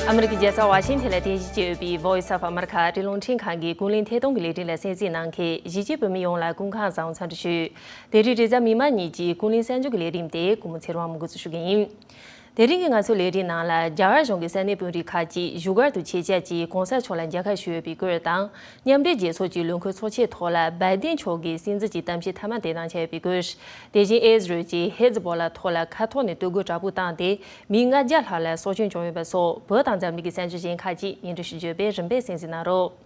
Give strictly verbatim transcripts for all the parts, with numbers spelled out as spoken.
ཨ་མི་རི་ཀའི་རྒྱལ་ས་ཝ་ཤིང་ཐན་ལ་རྟེན་གཞི་བྱས་ཡོད་པའི་Voice of America ཨ་རིའི་རླུང་འཕྲིན་ཁང་གི་ཀུན་གླེང་ཐད་གཏོང་གི་ལས་རིམ་ལ་གསན་གཟིགས་གནང་མཁན་གཞིས་བྱེས་བོད་མི་ཡོངས་ལ་སྐུ་ཁམས་བཟང་། འཚམས་འདྲི་ཞུ། དེ་རིང་རེས་གཟའ་མིག་དམར་ཉིན་གྱི་ཀུན་གླེང་གསར་འགྱུར་གྱི་ལས་རིམ་དེ་ཀུན་མོ་ཚེ་རིང་དབང་མོ་འགོ་འཛུགས་ཞུ་གི་ཡིན། དེ་རིང་གི་ང་ཚོའི་ལས་རིམ་ནང་ལ་རྒྱ་གར་གཞུང་གི་ས་གནས་དཔོན་རིགས་ཁག་ཅིག་བཞུགས་སྒར་དུ་ཆེད་བཅར་གྱིས་གོང་ས་མཆོག་ལ་མཇལ་ཁ་ཞུས་ཡོད་པའི་སྐོར་དང་། མཉམ་འབྲེལ་རྒྱལ་ཚོགས་ཀྱི་ལས་འཁོས་ཚོགས་ཆེན་ཐོག་ལ་བའི་ཏིན་མཆོག་གིས་སྲིད་འཛིན་གྱི་གཏམ་བཤད་མཐའ་མ་དེ་གནང་འཆར་ཡོད་པའི་སྐོར། དེ་བཞིན་ཨེ་ཟི་རལ་གྱིས་ཧེ་ཛི་བྷོ་ལ་ཐོག་ལ་མཁའ་ཐོག་ནས་གཏོར་རྒོལ་དྲག་པོ་བཏང་སྟེ་མི་ལྔ་བརྒྱ་ལྷག་ལ་སྲོག་སྐྱོན་བྱུང་ཡོད་པ་སོགས་བོད་དང་འཛམ་གླིང་གི་གསར་འགྱུར་གཞན་ཁག་ཅིག་སྙན་སྒྲོན་ཞུ་རྒྱུ་ཡོད་པས་རིམ་པས་གསན་གཟིགས་གནང་རོགས།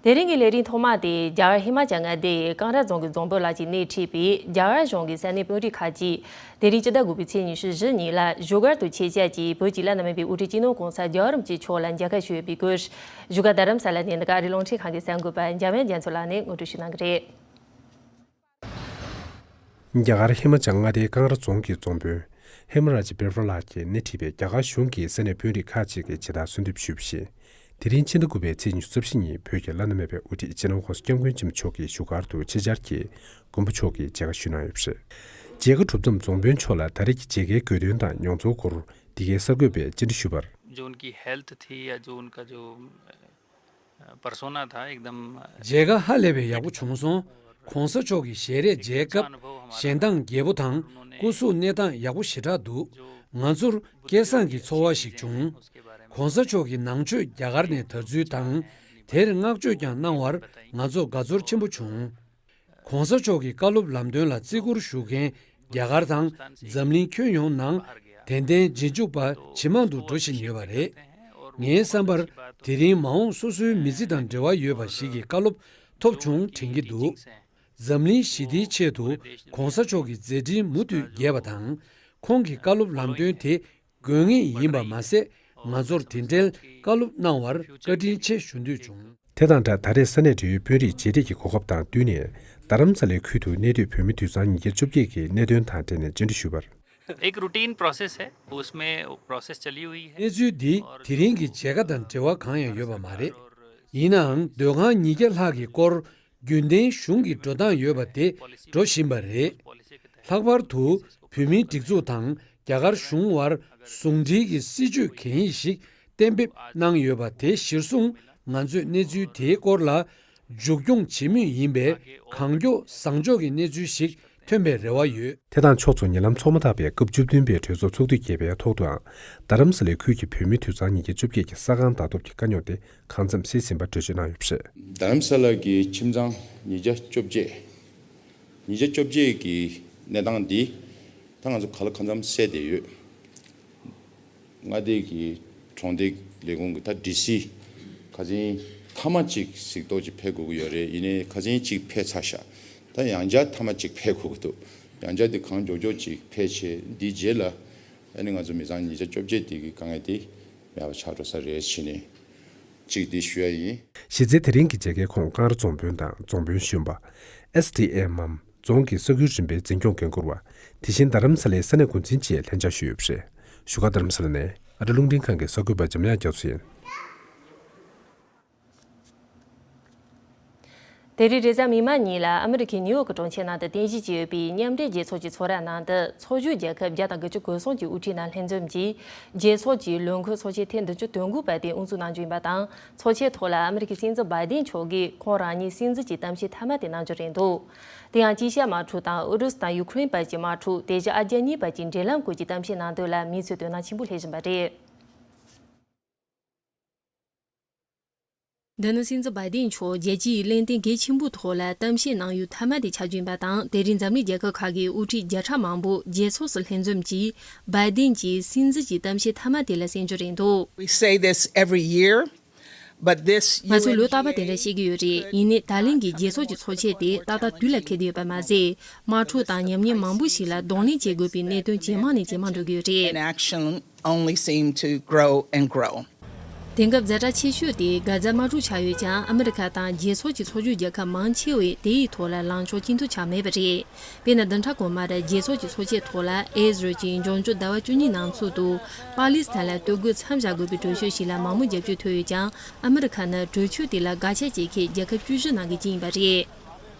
དེ་རིང་གི་ལས་རིམ་ཐོག་མ་དེ་རྒྱ་གར་ཧི་མ་ཅལ་མངའ་སྡེའི་ཀང་ར་རྫོང་གི་རྫོང་དཔོན་ལགས་ཀྱིས་སྣེ་ཁྲིད་པའི་རྒྱ་གར་གཞུང་གི་ས་གནས་དཔོན་རིགས་ཁག་ཅིག་དེ་རིང་སྤྱི་ཟླ་དགུ་པའི་ཚེས་ཉི་ཤུ་བཞི་ཉིན་ལ་བཞུགས་སྒར་དུ་ཆེད་བཅར་གྱིས་བོད་ཀྱི་བླ་ན་མེད་པའི་དབུ་ཁྲིད་སྤྱི་ནོར་༸གོང་ས་༸རྒྱལ་བ་རིན་པོ་ཆེ་མཆོག་ལ་མཇལ་ཁ་ཞུས་ཡོད་པའི་སྐོར། བཞུགས་སྒར་རྡ་རམ་ས་ལ་ནས་འདི་ག་ཨ་རིའི་རླུང་འཕྲིན་ཁང་གི་གསར་འགོད་པ་འཇམ་དབྱངས་རྒྱ་མཚོ་ལགས་ནས་ངོ་སྤྲོད་ཞུ་གནང་གི་རེད། རྒྱ་གར་ཧི་མ་ཅལ་མངའ་སྡེའི་ཀང་ར་རྫོང་གི་རྫོང་དཔོན་ཧེ་མ་ར་ཇི་བེ་ཧྲ་ལགས་ཀྱིས་སྣེ་ཁྲིད་པའི་རྒྱ་གར་གཞུང་གི་ས་གནས་དཔོན་རིགས་ཁག་ཅིག་གིས་ཇི་ལྟར་གསོལ་འདེབས་ཞུས་པ་བཞིན། དེ་རིང་ཕྱི་ཟླ་དགུ་པའི་ཚེས་ཉི་ཤུ་རྩ་བཞི་ཉིན་བོད་ཀྱི་བླ་ན་མེད་པའི་དབུ་ཁྲིད་སྤྱི་ནོར་༸གོང་ས་༸སྐྱབས་མགོན་ཆེན་པོ་མཆོག་གིས་བཞུགས་སྒར་དུ་ཆེད་བཅར་གྱིས་མགོན་པོ་མཆོག་གི་མཇལ་ཁ་ཞུས་གནང་ཡོད་པ་རེད། མཇལ་ཁ་གྲུབ་མཚམས་རྫོང་དཔོན་མཆོག་ལ་ད་རེས་ཀྱི་མཇལ་ཁའི་དགོས་དོན་དང་མྱོང་ཚོར་སྐོར་འདི་གའི་གསར་འགོད་པས་བཅར་འདྲི་ཞུས་པར། जो उनकी हेल्थ थी या जो उनका जो पर्सोना था, एकदम མཇལ་ཁ་ཧ་ལས་པའི་ཡག་པོ་བྱུང་སོང་། གོང་ས་མཆོག་གི་ཞལ་རས་མཇལ་སྐབས་ཞལ་མདངས་རྒྱས་པོ་དང་སྐུ་གཟུགས་གནས་སྟངས་ཡག་པོ་ཞེ་དྲག་འདུག་ང་ཚོར་སྐལ་བཟང་གི་ཚོར་བ་ཞིག་བྱུང་། གོང་ས་མཆོག་གིས་ནང་ཆོས་རྒྱ་གར་ནས་དར་ཚུལ་དང་། དེར་བསྔགས་བརྗོད་ཀྱང་གནང་བར་ང་ཚོ་དགའ་ཚོར་ཆེན་པོ་བྱུང་། གོང་ས་མཆོག་གི་བཀའ་སློབ་ལམ་སྟོན་ལ་བརྩི་བཀུར་ཞུ་མཁན་རྒྱ་གར་དང་འཛམ་གླིང་ཁྱོན་ཡོངས་ནང་ཏན་ཏན་རྗེས་འཇུག་པ་ཇེ་མང་དུ་འགྲོ་བཞིན་ཡོད་པ་རེད། ངའི་བསམ་པར་དེ་རིང་མ་འོངས་སོ་སོའི་མི་ཚེ་དང་འབྲེལ་བ་ཡོད་པ་ཞིག་གི་བཀའ་སློབ་ཐོབ་བྱུང་དྲན་གྱི་འདུག་འཛམ་གླིང་ཞི་བདེའི་ཆེད་དུ་གོང་ས་མཆོག་གི་མཛད་འཕྲིན་མུ་མཐུད་རྒྱས་པ་དང་། ཁོང་གི་བཀའ་སློབ་ལམ་སྟོན་དེ་དགོས་ངེས་ཡིན་པ་མ་ཟད། ང་ཚོར་དེ་འབྲེལ་བཀའ་སློབ་གནང་བར་བཀའ་དྲིན་ཆེ་ཞུ་འདོད་བྱུང་། དེ་དང་སྦྲགས་ད་རེས་ས་གནས་འབྲེལ་ཡོད་དཔོན་རིགས་མཇལ་འཕྲད་ཀྱི་གོ་སྐབས་དང་བསྟུན་ནས། རྡ་རམ་ས་ལའི་ཁུལ་དུ་གནས་སྡོད་བོད་མི་དུད་ཚང་ཉིས་བརྒྱ་བཅོ་བརྒྱད་ཀྱི་གནད་དོན་དང་འབྲེལ་ནས་བཅར་འདྲི་ཞུས་པར། एक रूटीन प्रोसेस है, उसमें प्रोसेस चली हुई है। གནས་ཚུལ་འདི་དེ་རིང་གི་མཇལ་ཁ་དང་འབྲེལ་བ་གང་ཡང་ཡོད་པ་མ་རེད། ཡིན་ནའང་སྡོད་ཁང་ཉིས་བརྒྱ་ལྷག་གི་སྐོར་རྒྱུན་ལྡན་གཞུང་གི་འགྲོ་སྟངས་ཡོད་པ་དེ་འགྲོ་བཞིན་པ་རེད། ལྷག་པར་དུ་བོད་མིའི་སྒྲིག་འཛུགས་དང་རྒྱ་གར་གཞུང་དབར་ཟུང་འབྲེལ་གྱི་སྲིད་ཇུས་གང་ཡིན་ཞིག་གཏན་འབེབས་གནང་ཡོད་པ་དེ་གཞིར་བཟུང་ང་ཚོས་གནས་ཚུལ་དེའི་སྐོར་ལ་མཇུག་སྐྱོང་བྱེད་མུས་ཡིན་པས། གང་མགྱོགས་བཟང་ཕྱོགས་ཀྱི་གནས་ཚུལ་ཞིག་ཐོན་པའི་རེ་བ་ཡོད། དེ་དང་ཕྱོགས་མཚུངས་ཉེ་ལམ་ཚོགས་མ་ཐག་པའི་སྐབས་བཅུ་བདུན་པའི་གྲོས་ཚོགས་ཚོགས་དུས་བརྒྱད་པའི་ཐོག་ཏུའང་རྡ་རམ་ས་ལའི་ཁུལ་གྱི་བོད་མི་དུད་ཚང་ཉིས་བརྒྱ་བཅོ་བརྒྱད་ཀྱི་ས་ཁང་བརྡ་ཐོབ་ཀྱི་དཀའ་རྙོག་དེ་གང་འཚམ་སེལ་ཟིན་པ་འགྲེལ་བརྗོད་གནང་ཡོད་པ་རེད། རྡ་རམ་ས་ལ་གི་ཁྱིམ་ཚང་ཉིས་བརྒྱ་བཅོ་བརྒྱད། ཉིས་བརྒྱ་བཅོ་བརྒྱད་ཀྱི་གནས་སྟངས་འདི་ད་ང་ཚོ་ག་ལ་གང་འཚམ་སེལ་བསྡད་ཡོད། མངའ་སྡེ་གི་གྲོང་སྡེ་ལས་ཁུངས་ཀྱི་ད་ཌི་སི་ཁ་སང་མཐའ་མ་གཅིག་གཟིགས་རྟོག་ཅིག་ཕེབས་དགོས་ཀྱི་ཡོད་རེད། ཡིན་ནའི་ཁ་སང་གཅིག་ཕེབས་ཚར་ཤག་ད་ཡང་བསྐྱར་མཐའ་མ་གཅིག་ཕེབས་དགོས་ཀྱི་འདུག་ཡང་བསྐྱར་དེ་གང་མགྱོགས་མགྱོགས་ཅིག་ཕེབས་བྱས་འདིའི་རྗེས་ལ་ཨ་ནི་ང་ཚོ་མི་ཚང་ཉིས་བརྒྱ་བཅོ་བརྒྱད་དེ་གི་དཀའ་ངལ་དེ་མེད་པ་ཆགས་འགྲོ་ས་རེད་བྱས་ནས་གཅིག་འདི་ཞུ་ཡ་ཡིན། གཞི་རྩའི་དེ་རིང་གི་མཇལ་ཁའི་ཁོངས་ཀང་ར་རྫོང་དཔོན་དང་རྫོང་དཔོན་གཞོན་པ། ཨེས་ཌི་ཨེམ་མམ་རྫོང་གི་ས་ཁུལ་རིམ་པའི་འཛིན་སྐྱོང་འགན་འཁུར་བ། དེ་བཞིན་རྡ་རམ་ས་ལའི་ས་གནས་འགོ་འཛིན་བཅས་ལྷན་བཅར་ཞུས་ཡོད་པ་རེད། བཞུགས་སྒར་རྡ་རམ་ས་ལ་ནས་ཨ་རི་རླུང་འཕྲིན་ཁང་གི་གསར་འགོད་པ་འཇམ་དབྱངས་རྒྱ་མཚོ་ཡིན། དེ་རིང་རེས་གཟའ་མིག་དམར་ཉིན་ལ་ཨ་མི་རི་ཁའི་ནིའུ་ཡོག་གི་གྲོང་ཁྱེར་ནང་དུ་རྟེན་གཞི་བྱས་ཡོད་པའི་མཉམ་འབྲེལ་རྒྱལ་ཚོགས་ཀྱི་ཚོགས་ར་ནང་དུ་ཚོགས་ཞུགས་རྒྱལ་ཁབ་བརྒྱ་དང་དགུ་བཅུ་གོ་གསུམ་གྱི་དབུ་ཁྲིད་རྣམས་ལྷན་འཛོམས་ཀྱིས་རྒྱལ་ཚོགས་ཀྱི་ལོ་འཁོར་ཚོགས་ཆེན་ཐེངས་བདུན་ཅུ་དོན་དགུ་པ་དེ་དབུ་འཛུགས་གནང་རྒྱུ་ཡིན་པ་དང་། ཚོགས་ཆེན་ཐོག་ལ་ཨ་མི་རི་ཀའི་སྲིད་འཛིན་བྷའི་ཏིན་མཆོག་གིས་ཁོང་རང་ཉིད་སྲིད་འཛིན་གྱི་གཏམ་བཤད་མཐའ་མ་དེ་གནང་རྒྱུ་རེད་འདུག་དེ་ཡང་དཀྱིལ་ཤར་དམག་འཁྲུག་དང་ཨུ་རུ་སུ་དང་ཡུ་ཁུ་རེན་བར་གྱི་དམག་འཁྲུག་དེ་བཞིན་ཨ་རྒྱ་གཉིས་བར་གྱི་འབྲེལ་ལམ་སྐོར་གྱི་གཏམ་བཤད་གནང་དོན་ལ་མིའི་ཚོས་དོ་སྣང་ཆེན་པོ་སླེབས་བཞིན་པ་རེད། འདི་ནི་སྲིད་འཛིན་བྷའི་ཏིན་མཆོག་རྒྱལ་སྤྱིའི་གླེང་སྟེགས་གལ་ཆེན་པོའི་ཐོག་ལ་གཏམ་བཤད་གནང་ཡུལ་མཐའ་མ་དེ་ཆགས་རྒྱུ་ཡིན་པ་དང་། དེ་རིང་འཛམ་གླིང་རྒྱལ་ཁབ་ཁག་གི་དབུ་ཁྲིད་བརྒྱ་ཕྲག་མང་པོ་རྒྱལ་ཚོགས་སུ་ལྷན་འཛོམས་ཀྱིས་བྷའི་ཏིན་གྱི་སྲིད་འཛིན་གྱི་གཏམ་བཤད་མཐའ་མ་དེ་ལ་གསན་རྒྱུ་རེད་འདུག We say this every year, but this ང་ཚོས་ལོ་རྟག་པར་དེ་འདྲ་བཤད་ཀྱི་ཡོད་རེད། ཡིན་ནའི་ད་ལན་གྱི་རྒྱལ་ཚོགས་ཀྱི་ཚོགས་ཆེན་དེ་ཏག་ཏག་དུས་ལ་འཁེལ་བསྡད་ཡོད་པ་མ་ཟད། དམག་འཁྲུག་དང་ཉམས་ཉེས་མང་པོ་ཞིག་ལ་གདོང་ལེན་བྱེད་དགོས་པའི་གནད་དོན་ཇེ་མང་ནས་ཇེ་མང་འགྲོ་གི་ཡོད་རེད། Inaction only seem to grow and grow. དེང་སྐབས་ཛ་དྲག་ཆེ་ཤོས་དེ་གྷ་ཛ་དམག་འཁྲུག་ཆགས་ཡོད་ཀྱང་། ཨ་མི་རི་ཁ་དང་རྒྱལ་ཚོགས་ཀྱི་ཚོགས་ཞུགས་རྒྱལ་ཁབ་མང་ཆེ་བས་དེ་ཡི་ཐོག་ལ་ལངས་ཕྱོགས་གཅིག་མཐུན་ཆགས་མེད་པ་རེད། དཔེར་ན། བདུན་ཕྲག་གོང་མར་རྒྱལ་ཚོགས་ཀྱི་ཚོགས་ཆེན་ཐོག་ལ་ཨེ་ཟི་རལ་གྱིས་འབྱུང་འགྱུར་ཟླ་བ་བཅུ་གཉིས་ནང་ཚུད་དུ་པ་ལི་སི་ཐན་ལ་གཏོར་རྒོལ་མཚམས་བཞག་དགོས་པའི་གྲོས་ཆོད་ཞིག་ལ་མང་མོས་རྒྱབ་སྐྱོར་ཐོབ་ཡོད་ཀྱང་། ཨ་མི་རི་ཁ་ནི་གྲོས་ཆོད་དེ་ལ་དགག་བྱ་བྱེད་མཁན་རྒྱལ་ཁབ་བཅུ་བཞི་ནང་གི་གཅིག་ཡིན་པ་རེད།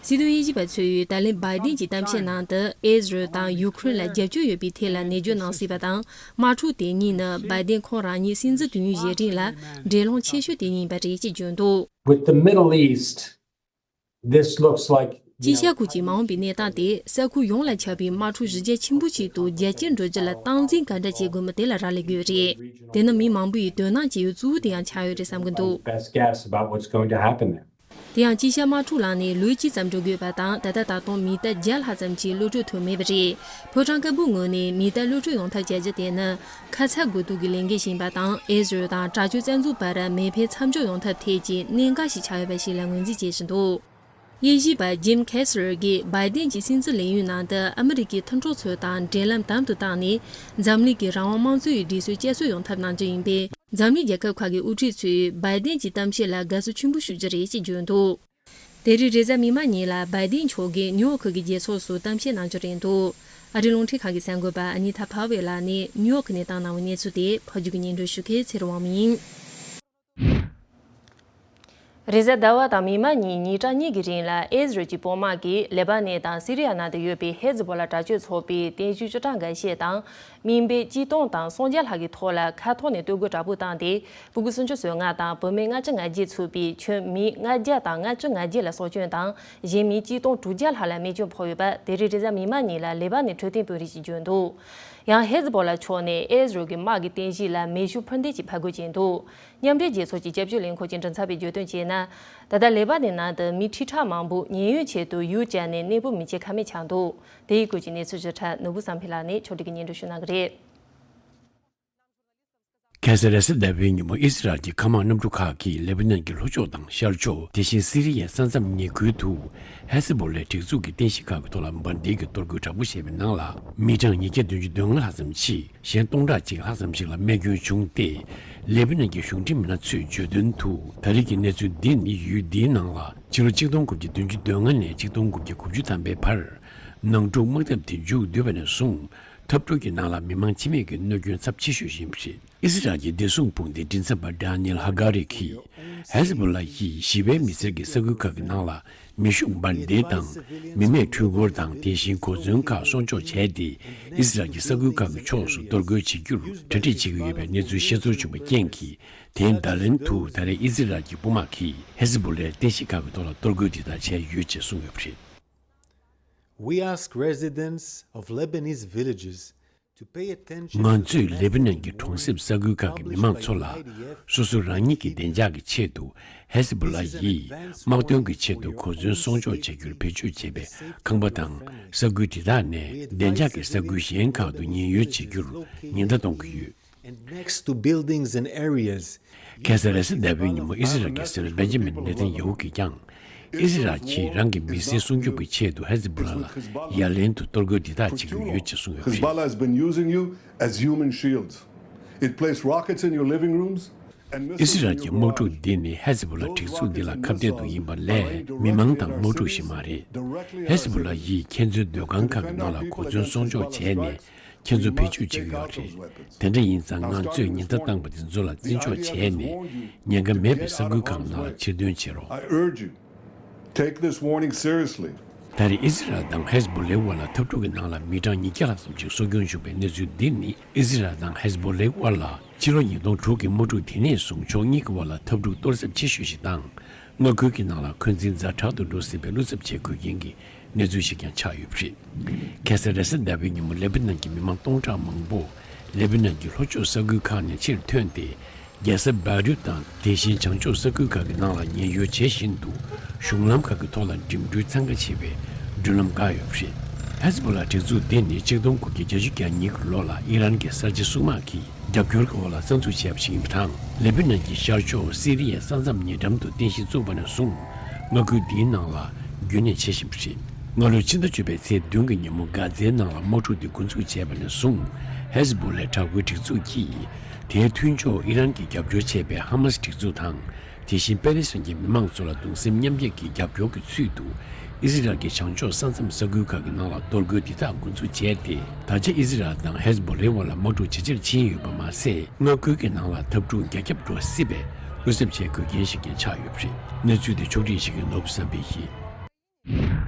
སྲིད་དོན་དབྱེ་ཞིབ་པ་ཚོས་ད་ལན་བའི་ཏིན་གྱི་གཏམ་བཤད་ནང་དུ་ཨེ་ཟི་རལ་དང་ཡུ་ཁུ་རེན་ལ་རྒྱབ་སྐྱོར་ཡོད་པའི་ཐད་ལ་ནན་བརྗོད་གནང་སྲིད་པ་དང་། དམག་འཁྲུག་དེ་གཉིས་ནི་བའི་ཏིན་ཁོང་རང་ཉིད་སྲིད་འཛིན་དུས་ཡུན་བཞེས་རིང་ལ་འབྲེལ་ལམ་ཆེ་ཤོས་དེ་ཡིན་པ་རེད་ཅེས་བརྗོད་འདུག། With the Middle East, this looks like དཀྱིལ་ཤར་ཁུལ་གྱི་མ་འོངས་པའི་གནས་སྟངས་དེ་ས་ཁུལ་ཡོངས་ལ་ཁྱབ་པའི་དམག་འཁྲུག་གཞི་རྒྱ་ཆེན་པོ་ཞིག་ཏུ་རྒྱ་སྐྱེད་འགྲོ་རྒྱུ་ལ་སྟངས་འཛིན་ག་འདྲ་བྱེད་དགོས་མིན་དེ་ལ་རག་ལས་ཀྱི་ཡོད་རེད། དེ་ནི་མི་མང་པོ་ཡིས་དོ་སྣང་བྱེད་ཡུལ་གཙོ་བོ་དེ་ཡང་ཆགས་ཡོད་རེད་བསམ་གྱི་འདུག། Best guess about what's going to happen there. དེ་ཡང་དཀྱིལ་ཤར་དམག་འཁྲུག་ལངས་ནས་ལོ་གཅིག་ཙམ་འགྲོ་དགོས་པ་དང་། ད་ལྟ་ད་དུང་མི་གཏའ་བརྒྱ་ལྷག་ཙམ་གྱིས་གློད་གྲོལ་ཐུབ་མེད་པ་རེད། ཕོ་བྲང་དཀར་པོའི་ངོས་ནས་མི་གཏའ་གློད་གྲོལ་ཡོང་ཐབས་བྱ་རྒྱུ་དེ་ནི་ཁ་ཚ་དགོས་གཏུག་གི་ལས་འགན་ཞིག་ཡིན་པ་དང་། ཨེ་ཟི་རལ་དང་དྲག་སྤྱོད་རྩ་འཛུགས་བར་མེ་འཕེན་མཚམས་འཇོག་ཡོང་ཐབས་ཐད་ཀྱི་གནད་འགག་ཞིག་ཆགས་ཡོད་པ་ཞིག་ལ་ངོས་འཛིན་བྱེད་བཞིན་འདུག། དབྱེ་ཞིབ་པ་ཇིམ་ཁེ་སི་ལར་གྱིས་བའི་ཏིན་གྱི་སྲིད་འཛིན་ལས་ཡུན་ནང་དུ་ཨ་མི་རི་ཀའི་མཐུན་གྲོགས་ཚོ་དང་འབྲེལ་ལམ་དམ་དུ་བཏང་ནས། འཛམ་གླིང་གི་རང་དབང་དམངས་གཙོ་ཡི་སྒྲིག་སྲོལ་བསྐྱར་གསོ་ཡོང་ཐབས་གནང་རྒྱུ་ཡིན་པས། འཛམ་གླིང་རྒྱལ་ཁབ་ཁག་གི་དབུ་ཁྲིད་ཚོས་བའི་ཏིན་གྱི་གཏམ་བཤད་ལ་དགའ་བསུ་ཆེན་པོ་ཞུ་རྒྱུ་རེད་ཅེས་བརྗོད་འདུག། དེ་རིང་རེས་གཟའ་མིག་དམར་ཉིན་ལ་བའི་ཏིན་མཆོག་གིས་ནིའུ་ཡོག་གི་རྒྱལ་ཚོགས་སུ་གཏམ་བཤད་གནང་རྒྱུ་རེད་འདུག། ཨ་རིའི་རླུང་འཕྲིན་ཁང་གི་གསར་འགོད་པ་ཨ་ནི་ཐ་ཕ་ཝེ་ལགས་ནས་ནིའུ་ཡོག་གི་གནས་སྟངས་གནང་བའི་གནས་ཚུལ་དེ་ཕབ་སྒྱུར་གྱིས་སྙན་སྒྲོན་ཞུ་མཁན་ཚེ་རིང་དབང་མོ་ཡིན། རེས་གཟའ་ཟླ་བ་དང་མིག་དམར་ཉིན་ཉིན་གྲངས་གཉིས་ཀྱི་རིང་ལ་ཨེ་ཟི་རལ་གྱི་དཔུང་དམག་གིས་ལེ་པ་ནན་དང་སི་རི་ཡ་ནང་དུ་ཡོད་པའི་ཧེ་ཛི་བྷོ་ལ་དྲག་སྤྱོད་ཚོགས་པའི་རྟེན་གཞི་ཅུས་ཀྲང་འགའ་ཤས་དང་། མི་དཔེ་གཅིག་སྟོང་དང་སུམ་བརྒྱ་ལྷག་གི་ཐོག་ལ་མཁའ་ཐོག་ནས་གཏོར་རྒོལ་དྲག་པོ་བཏང་སྟེ། སྤུ་གུ་སུམ་ཅུ་སོ་ལྔ་དང་བུད་མེད་ལྔ་བཅུ་ང་བརྒྱད་ཚུད་པའི་ཁྱོན་མི་ལྔ་བརྒྱ་དང་ལྔ་བཅུ་ང་བརྒྱད་ལ་སྲོག་སྐྱོན་དང་། གཞན་མི་གཅིག་སྟོང་དྲུག་བརྒྱ་ལྷག་ལ་རྨས་སྐྱོན་ཕོག་ཡོད་པ་དེ་རིང་རེས་གཟའ་མིག་དམར་ཉིན་ལ་ལེ་པ་ནན་འཕྲོད་བསྟེན་དཔོན་རིགས་ཀྱིས་བརྗོད་འདུག། ཡང་ཧེ་ཛི་བྷོ་ལ་ཕྱོགས་ནས་ཨེ་ཟི་རལ་གྱི་དམག་གི་རྟེན་གཞི་ལ་མེ་ཤུགས་འཕུར་མདེལ་གྱིས་ཕར་རྒོལ་བྱས་འདུག། མཉམ་འབྲེལ་རྒྱལ་ཚོགས་ཀྱི་སྐྱབས་བཅོལ་ལས་འཁོར་གྱི་མགྲིན་ཚབ་པས་བརྗོད་དོན་བྱས་ན། ད་ལྟ་ལེ་པ་ནན་ནང་དུ་མི་ཁྲི་ཕྲག་མང་པོ་ཉེན་གཡོལ་ཆེད་དུ་ཡུལ་བཅག་ནས་གནས་སྤོ་མི་བྱེད་ཀ་མེད་ཆགས་འདུག། དེའི་སྐོར་གྱི་གནས་ཚུལ་ཞིབ་ཕྲ་ནོར་བུ་བསམ་འཕེལ་ལགས་ནས་ཕྱོགས་སྒྲིག་གིས་སྙན་སྒྲོན་ཞུ་གནང་གི་རེད། ཁ་སང་རེས་གཟའ་ཟླ་བའི་ཉིན་མོ་ཨི་སི་རལ་གྱི་མཁའ་དམག་གནམ་གྲུ་ཁག་གིས་ལེ་བྷ་ནན་གྱི་ལྷོ་ཕྱོགས་དང་ཤར་ཕྱོགས། དེ་བཞིན་སི་རི་ཡའི་ས་མཚམས་ཉེ་ཁུལ་དུ་ཧེ་ཛི་བྷོ་ལའི་སྒྲིག་འཛུགས་ཀྱི་རྟེན་གཞི་ཁག་གི་ཐོག་ལ་འབར་མདེལ་གྱི་གཏོར་རྒོལ་དྲག་པོ་བྱས་པའི་ནང་ལ་མི་གྲངས་ཉིས་བརྒྱ་བདུན་ཅུ་དོན་ལྔ་ལྷག་ཙམ་འཆི། གཞན་སྟོང་ཕྲག་གཅིག་ལྷག་ཙམ་ཞིག་ལ་རྨས་སྐྱོན་བྱུང་སྟེ། ལེ་བྷ་ནན་གྱི་གཞུང་འབྲེལ་མི་སྣ་ཚོས་བརྗོད་དོན་དུ། ད་རེས་ཀྱི་གནས་ཚུལ་འདི་ནི་ཡུལ་འདིའི་ནང་ལ་ཕྱི་ལོ་ཆིག་སྟོང་དགུ་བརྒྱ་བདུན་ཅུ་དོན་ལྔ་ནས་ཆིག་སྟོང་དགུ་བརྒྱ་དགུ་བཅུ་ཐམ་པའི་བར་ནང་འཁྲུག་དམག་འཐབ་དེ་མཇུག་བསྡུས་པ་ནས་བཟུང་། འཐབ་འཁྲུག་གི་ནང་ལ་མི་མང་འཆི་རྨས་ཀྱི་གནོད་སྐྱོན་ཚབས་ཆེ་ཤོས་ཤིག་ཡིན་པ་རེད། ཨི་སི་རལ་གྱི་བདེ་སྲུང་དཔུང་སྡེའི་མགྲིན་ཚབ་པ་ཌ་ནིལ་ཧ་ག་རི་གིས། ཧེ་ཟི་བྷོ་ལ་ཡིས་ཞི་བའི་མི་སེར་གྱི་ས་ཁུལ་ཁག་གི་ནང་ལ་མེ་ཤུགས་འབར་མདེལ་དང་། མི་མེད་འཕྲུལ་འཁོར་དང་། དེ་བཞིན་གོ་མཚོན་ཁག་སྲུང་སྐྱོབ་བྱས་ཏེ། ཨི་སི་རལ་གྱི་ས་ཁུལ་ཁག་གི་ཕྱོགས་སུ་གཏོར་རྒོལ་བྱེད་རྒྱུར་གྲ་སྒྲིག་བྱེད་ཀྱི་ཡོད་པའི་གནས་ཚུལ་ཤེས་ཚོར་བྱུང་བའི་རྐྱེན་གྱིས། དེའི་བརྡ་ལན་དུ་ད་རེས་ཨི་སི་རལ་གྱི་དཔུང་དམག་གིས་ཧེ་ཟི་བྷོ་ལའི་རྟེན་གཞི་ཁག་གི་ཐོག་ལ་གཏོར་རྒོལ་འདི་དག་བྱས་ཡོད་ཅེས་གསུངས་ཡོད་པ་རེད། We ask residents of Lebanese villages to pay attention to the ང་ཚོས་ལེ་བྷ་ནན་གྱི་གྲོང་གསེབ་ས་ཁུལ་ཁག་གི་མི་མང་ཚོ་ལ། སོ་སོ་རང་ཉིད་ཀྱི་བདེ་འཇགས་ཀྱི་ཆེད་དུ་ཧེ་ཟི་བྷོ་ལ་ཡིས་དམག་དོན་གྱི་ཆེད་དུ་གོ་མཚོན་སྲུང་སྐྱོབ་བྱ་རྒྱུར་བེད་སྤྱོད་བྱེད་པའི་ཁང་པ་དང་ས་ཁུལ་དེ་དག་ནས་བདེ་འཇགས་ཀྱི་ས་ཁུལ་གཞན་ཁག་ཏུ་ཉེན་གཡོལ་བྱེད་རྒྱུར་ཉེན་བརྡ་གཏོང་གི་ཡོད། And next to buildings and areas ཁ་སང་རེས་གཟའ་ཟླ་བའི་ཉིན་མོ་ཨི་སི་རལ་གྱི་སྲིད་བློན་བེན་ཇི་མིན་ནེ་ཐན་ཡ་ཧུ་གིས་ཀྱང་། ཨི་སི་རལ་གྱིས་རང་གི་མི་སེར་སྲུང་སྐྱོབ་ཀྱི་ཆེད་དུ་ཧེ་ཟི་བྷོ་ལ་ལ་ཡ་ལན་དུ་གཏོར་རྒོལ་འདི་དག་བྱེད་ཀྱི་ཡོད་ཅེས་གསུངས་ཡོད་པ་རེད། Hezbollah has been using you as human shields. It placed rockets in your living rooms and ཨི་སི་རལ་གྱི་དམག་འཁྲུག་འདི་ནི་ཧེ་ཟི་བྷོ་ལ་སྒྲིག་འཛུགས་འདི་ལ་ཁ་གཏད་དུ་ཡིན་པ་ལས་མི་མང་དང་དམག་འཁྲུག་ཞིག་མ་རེད། ཧེ་ཟི་བྷོ་ལ་ཡིས་ཁྱེད་ཚོའི་སྡོད་ཁང་ཁག་གི་ནང་ལ་གོ་མཚོན་སྲུང་སྐྱོབ་བྱས་ནས། ཁྱེད་ཚོ་བེད་སྤྱོད་བྱེད་ཀྱི་ཡོད་རེད། དེ་འདྲ་ཡིན་ཙང་ང་ཚོས་ཉེན་བརྡ་བཏང་པ་དེ་ཚོ་ལ་བརྩི་འཇོག་བྱས་ནས་ཉེན་ཁ་མེད་པའི་ས་ཁུལ་ཁག་ནང་ལ་ཕྱིར་ཐོན་བྱེད་རོགས། I urge you, take this warning seriously. ད་རེས་ཨི་སི་རལ་དང་ཧེ་ཟི་བྷོ་ལའི་དབར་ལ་འཐབ་འཁྲུག་གི་ནང་ལ་མི་གྲངས་ཉིས་བརྒྱ་ལྷག་ཙམ་ཞིག་སྲོག་སྐྱོན་བྱུང་བའི་གནས་ཚུལ་འདི་ནི་ཨི་སི་རལ་དང་ཧེ་ཟི་བྷོ་ལའི་དབར་ལ་ཕྱི་ལོ་ཉིས་སྟོང་དྲུག་གི་དམག་འཁྲུག་དེ་ནས་བཟུང་ཕྱོགས་གཉིས་ཀྱི་དབར་ལ་འཐབ་འཁྲུག་གཏོར་ཚབས་ཆེ་ཤོས་ཤིག་དང་། མངའ་ཁུལ་གྱི་ནང་ལ་འཁོན་འཛིན་ཛ་དྲག་ཏུ་འགྲོ་སྲིད་པའི་བློ་འཚབ་བྱེད་དགོས་རྐྱེན་གྱི་གནས་ཚུལ་ཞིག་ཀྱང་ཆགས་ཡོད་པ་རེད། ཁ་སང་རེས་གཟའ་ཟླ་བའི་ཉིན་མོ་ལེ་བྷ་ནན་གྱི་མི་མང་སྟོང་ཕྲག་མང་པོ་ལེ་བྷ་ནན་གྱི་ལྷོ་ཕྱོགས་ས་ཁུལ་ཁག་ནས་ཕྱིར་ཐོན་ཏེ། རྒྱལ་ས་བེ་རུད་དང་དེ་བཞིན་བྱང་ཕྱོགས་ས་ཁུལ་ཁག་གི་ནང་ལ་ཉེན་གཡོལ་བྱེད་བཞིན་དུ་གཞུང་ལམ་ཁག་གི་ཐོག་ལ་འགྲིམ་འགྲུལ་འཚང་ཁ་བྱེད་པའི་མདུན་ལམ་བཀག་ཡོད་པ་རེད། ཧེ་ཟི་བྷོ་ལ་སྒྲིག་འཛུགས་འདི་ནི་ཆིག་སྟོང་དགུ་བརྒྱ་གྱ་གཉིས་ཀྱི་ལོ་ལ་ཨི་རན་གྱི་གསར་བརྗེ་སྲུང་དམག་གིས། རྒྱབ་སྐྱོར་གྱི་འོག་ལ་གསར་འཛུགས་བྱས་པ་ཞིག་ཡིན་པ་དང་། ལེ་བྷ་ནན་གྱི་ཤར་ཕྱོགས་སི་རི་ཡའི་ས་མཚམས་ཉེ་འགྲམ་དུ་རྟེན་གཞི་བཙུགས་པ་ནས་བཟུང་། མངའ་ཁུལ་འདིའི་ནང་ལ་རྒྱུན་གནས་བྱེད་བཞིན་པ་རེད། སྔ་ལོའི་ཕྱི་ཟླ་བཅུ་པའི་ཚེས་བདུན་གྱི་ཉིན་མོ་གྷ་ཛའི་ནང་ལ་དམག་འཁྲུག་འདི་འགོ་འཛུགས་བྱས་པ་ནས་བཟུང་། ཧེ་ཟི་བྷོ་ལའི་དྲག་པོའི་སྒྲིག་འཛུགས་ཀྱིས། དེའི་མཐུན་ཕྱོགས་ཨི་རན་གྱིས་རྒྱབ་སྐྱོར་བྱས་པའི་ཧ་མ་སི་སྒྲིག་འཛུགས་དང་། དེ་བཞིན་པེ་ལེ་སི་ཐན་གྱི་མི་མང་ཚོ་ལ་གདུང་སེམས་མཉམ་སྐྱེད་ཀྱི་རྒྱབ་སྐྱོར་གྱི་ཚུལ་དུ། ཨི་སི་རལ་གྱི་བྱང་ཕྱོགས་ས་མཚམས་ས་ཁུལ་ཁག་གི་ནང་ལ་གཏོར་རྒོལ་འདི་དག་འགོ་འཛུགས་བྱས་ཏེ། ད་ཆ་ཨི་སི་རལ་དང་ཧེ་ཟི་བྷོ་ལའི་དབར་ལ་དམག་འཁྲུག་ཇེ་ཆེར་ཕྱིན་ཡོད་པ་མ་ཟད། མངའ་ཁུལ་གྱི་ནང་ལ་འཐབ་འཁྲུག་རྒྱ་ཁྱབ་འགྲོ་སྲིད་པའི་བློ་འཚབ་བྱེད་དགོས་རྐྱེན་ཞིག་ཀྱང་ཆགས་ཡོད་པ་རེད། གནས་ཚུལ་དེ་ཕྱོགས་སྒྲིག་བྱེད་མཁན་ནོར་བུ་བསམ་འཕེལ་ཡིན།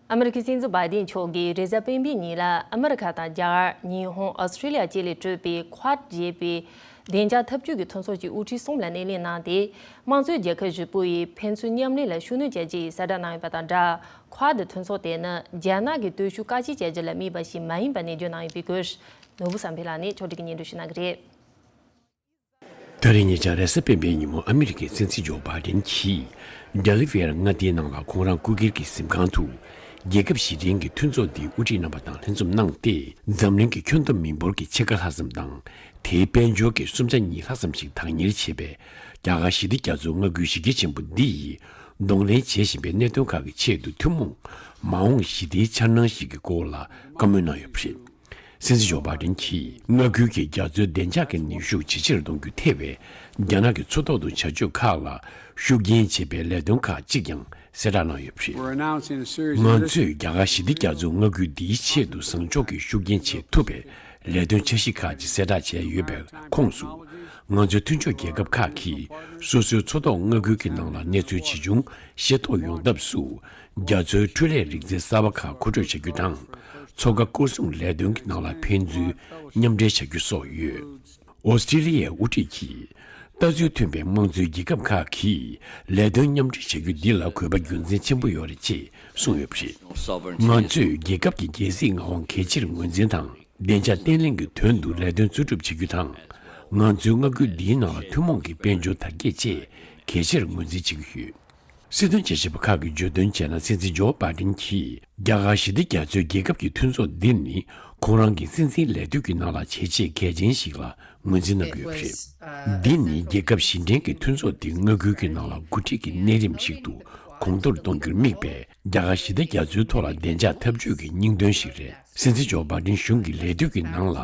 ཨ་མི་རི་ཀའི་སྲིད་འཛིན་བྷའི་ཌེན་མཆོག་གིས་རེས་གཟའ་སྤེན་པའི་ཉིན་ལ་ཨ་མི་རི་ཁ་དང་རྒྱ་གར། ཉི་ཧོང་། ཨོ་སི་ཀྲི་ལི་ཡ་བཅས་ལས་གྲུབ་པའི་ཁུ་ཨད་ཅེས་པའི་བདེ་འཇགས་འཐབ་ཇུས་ཀྱི་མཐུན་ཚོགས་ཀྱི་དབུ་ཁྲིད་གསུམ་ལ་སྣེ་ལེན་གནང་སྟེ། དམངས་གཙོའི་རྒྱལ་ཁབ་བཞི་པོ་ཡི་ཕན་ཚུན་མཉམ་ལས་ལ་ཤུགས་སྣོན་བྱ་རྒྱུ་ཡི་གསལ་བསྒྲགས་གནང་ཡོད་པ་དང་སྦྲགས། ཁུ་ཨད་མཐུན་ཚོགས་དེ་ནི་རྒྱ་ནག་གི་སྟོབས་ཤུགས་བཀག་སྐྱིལ་བྱ་རྒྱུ་ལ་དམིགས་པ་ཞིག་མ་ཡིན་པ་ནན་བརྗོད་གནང་ཡོད་པའི་སྐོར། ནོར་བུ་བསམ་འཕེལ་ལགས་ནས་ཕྱོགས་སྒྲིག་གིས་སྙན་སྒྲོན་ཞུ་གནང་གི་རེད། ད་རེས་ཉེ་ཆར་རེས་གཟའ་སྤེན་པའི་ཉིན་མོ་ཨ་མི་རི་ཀའི་སྲིད་འཛིན་ཇོ་བྷའི་ཌེན་གྱིས་ཌེ་ལི་ཝེར་མངའ་སྡེའི་ནང་ལ་ཁོང་རང་སྐུ་སྒེར་གྱི་གཟིམ་ཁང་དུ། རྒྱལ་ཁབ་བཞི་ལྡན་གྱི་མཐུན་ཚོགས་འདིའི་དབུ་ཁྲིད་རྣམ་པ་དང་ལྷན་འཛོམས་གནང་སྟེ། འཛམ་གླིང་གི་ཁྱོན་བསྡོམས་མི་འབོར་གྱི་ཕྱེད་ཀ་ལྷག་ཙམ་དང་། དེའི་དཔལ་འབྱོར་གྱི་གསུམ་ཆ་གཉིས་ལྷག་ཙམ་ཞིག་བདག་གཉེར་བྱེད་པའི་རྒྱ་གར་ཞི་བདེ་རྒྱ་མཚོའི་མངའ་ཁུལ་གཞི་རྒྱ་ཆེན་པོ་འདི་ཡིས་གདོང་ལེན་བྱེད་བཞིན་པའི་གནད་དོན་ཁག་གི་ཆེད་དུ་ཐུན་མོང་མ་འོངས་ཞི་བདེའི་འཆར་སྣང་ཞིག་གི་སྐོར་ལ་བཀའ་མོལ་གནང་ཡོད་པ་རེད། སྲིད་འཛིན་ཇོ་བྷའི་ཌེན་གྱིས་མངའ་ཁུལ་གྱི་རྒྱ་མཚོའི་བདེ་འཇགས་ཀྱི་ནུས་ཤུགས་ཇེ་ཆེར་གཏོང་རྒྱུ་ཐེ་བའི་རྒྱ་ནག་གི་མཚོ་ཐོག་ཏུ་བྱ་སྤྱོད་ཁག་ལ་ཤུགས་རྐྱེན་བྱེད་པའི་ལས་དོན་ཁག་ཅིག་ཀྱང་གསལ་བསྒྲགས་གནང་ཡོད་པ་རེད། We're announcing a series of ང་ཚོས་རྒྱ་གར་ཞི་བདེ་རྒྱ་མཚོའི་མངའ་ཁུལ་འདིའི་ཆེད་དུ་བཟང་ཕྱོགས་ཀྱི་ཤུགས་རྐྱེན་བྱེད་ཐུབ་པའི་ལས་དོན་འཆར་གཞི་ཁག་ཅིག་གསལ་བསྒྲགས་བྱས་ཡོད་པའི་ཁོངས་སུ། ང་ཚོའི་མཐུན་ཕྱོགས་རྒྱལ་ཁབ་ཁག་གིས་སོ་སོའི་མཚོ་ཐོག་མངའ་ཁུལ་གྱི་ནང་ལ་གནས་ཚུལ་ཇི་བྱུང་ཤེས་རྟོགས་ཡོང་ཐབས་སུ། རྒྱ་མཚོའི་འཕྲུལ་ལས་རིག་རྩལ་གསར་པ་ཁག་མཁོ་སྤྲོད་བྱ་རྒྱུ་དང་། མཚོ་ཁ་སྐོར་སྲུང་ལས་དོན་གྱི་ནང་ལ་ཕན་ཚུན་མཉམ་འབྲེལ་བྱ་རྒྱུ་སོགས་ཡོད། ཨོ་སི་ཀྲི་ལི་ཡའི་དབུ་ཁྲིད་ཀྱིས། ལྟ་ཚུལ་མཐུན་པའི་དམངས་གཙོའི་རྒྱལ་ཁབ་ཁག་གིས་ལས་དོན་མཉམ་འབྲེལ་བྱ་རྒྱུ་འདི་ལ་དགོས་པ་རྒྱུ་མཚན་ཆེན་པོ་ཡོད་རེད་ཅེས་གསུངས་ཡོད་པ་རེད། ང་ཚོས་རྒྱལ་ཁབ་ཀྱི་རྒྱལ་སྲིད་མངའ་དབང་གལ་ཆེར་ངོས་འཛིན་དང་། བདེ་འཇགས་བརྟན་ལྷིང་གི་དོན་དུ་ལས་དོན་འཚོལ་སྒྲུབ་བྱེད་རྒྱུ་དང་། ང་ཚོའི་མངའ་ཁུལ་འདིའི་ནང་ལ་ཐུན་མོང་གི་དཔལ་འབྱོར་དར་རྒྱས་བཅས་གལ་ཆེར་ངོས་འཛིན་བྱེད་ཀྱི་ཡོད། སྲིད་དོན་དཔྱད་ཞིབ་པ་ཁག་གིས་བརྗོད་དོན་བྱས་ན། སྲིད་འཛིན་ཇོ་བྷའི་ཌེན་གྱིས་རྒྱ་གར་ཞི་བདེ་རྒྱ་མཚོའི་རྒྱལ་ཁབ་ཀྱི་མཐུན་ཚོགས་འདི་ནི་ཁོང་རང་གི་སྲིད་འཛིན་ལས་དུས་ཀྱི་ནང་ལ་བྱས་རྗེས་གལ་ཆེན་ཞིག་ལ་ངོས་འཛིན་གནང་གི་ཡོད་པ་རེད། འདི་ནི་རྒྱལ་ཁབ་བཞི་ལྡན་གྱི་མཐུན་ཚོགས་འདི་མངའ་ཁུལ་གྱི་ནང་ལ་འགོ་ཁྲིད་ཀྱི་གནས་རིམ་ཞིག་ཏུ་གོང་མཐོར་གཏོང་རྒྱུར་དམིགས་པའི་རྒྱ་གར་ཞི་བདེ་རྒྱ་མཚོའི་ཐོག་ལ་བདེ་འཇགས་འཐབ་ཇུས་ཀྱི་སྙིང་དོན་ཞིག་རེད། སྲིད་འཛིན་ཇོ་བྷའི་ཌེན་གཞུང་གི་ལས་དུས་ཀྱི་ནང་ལ་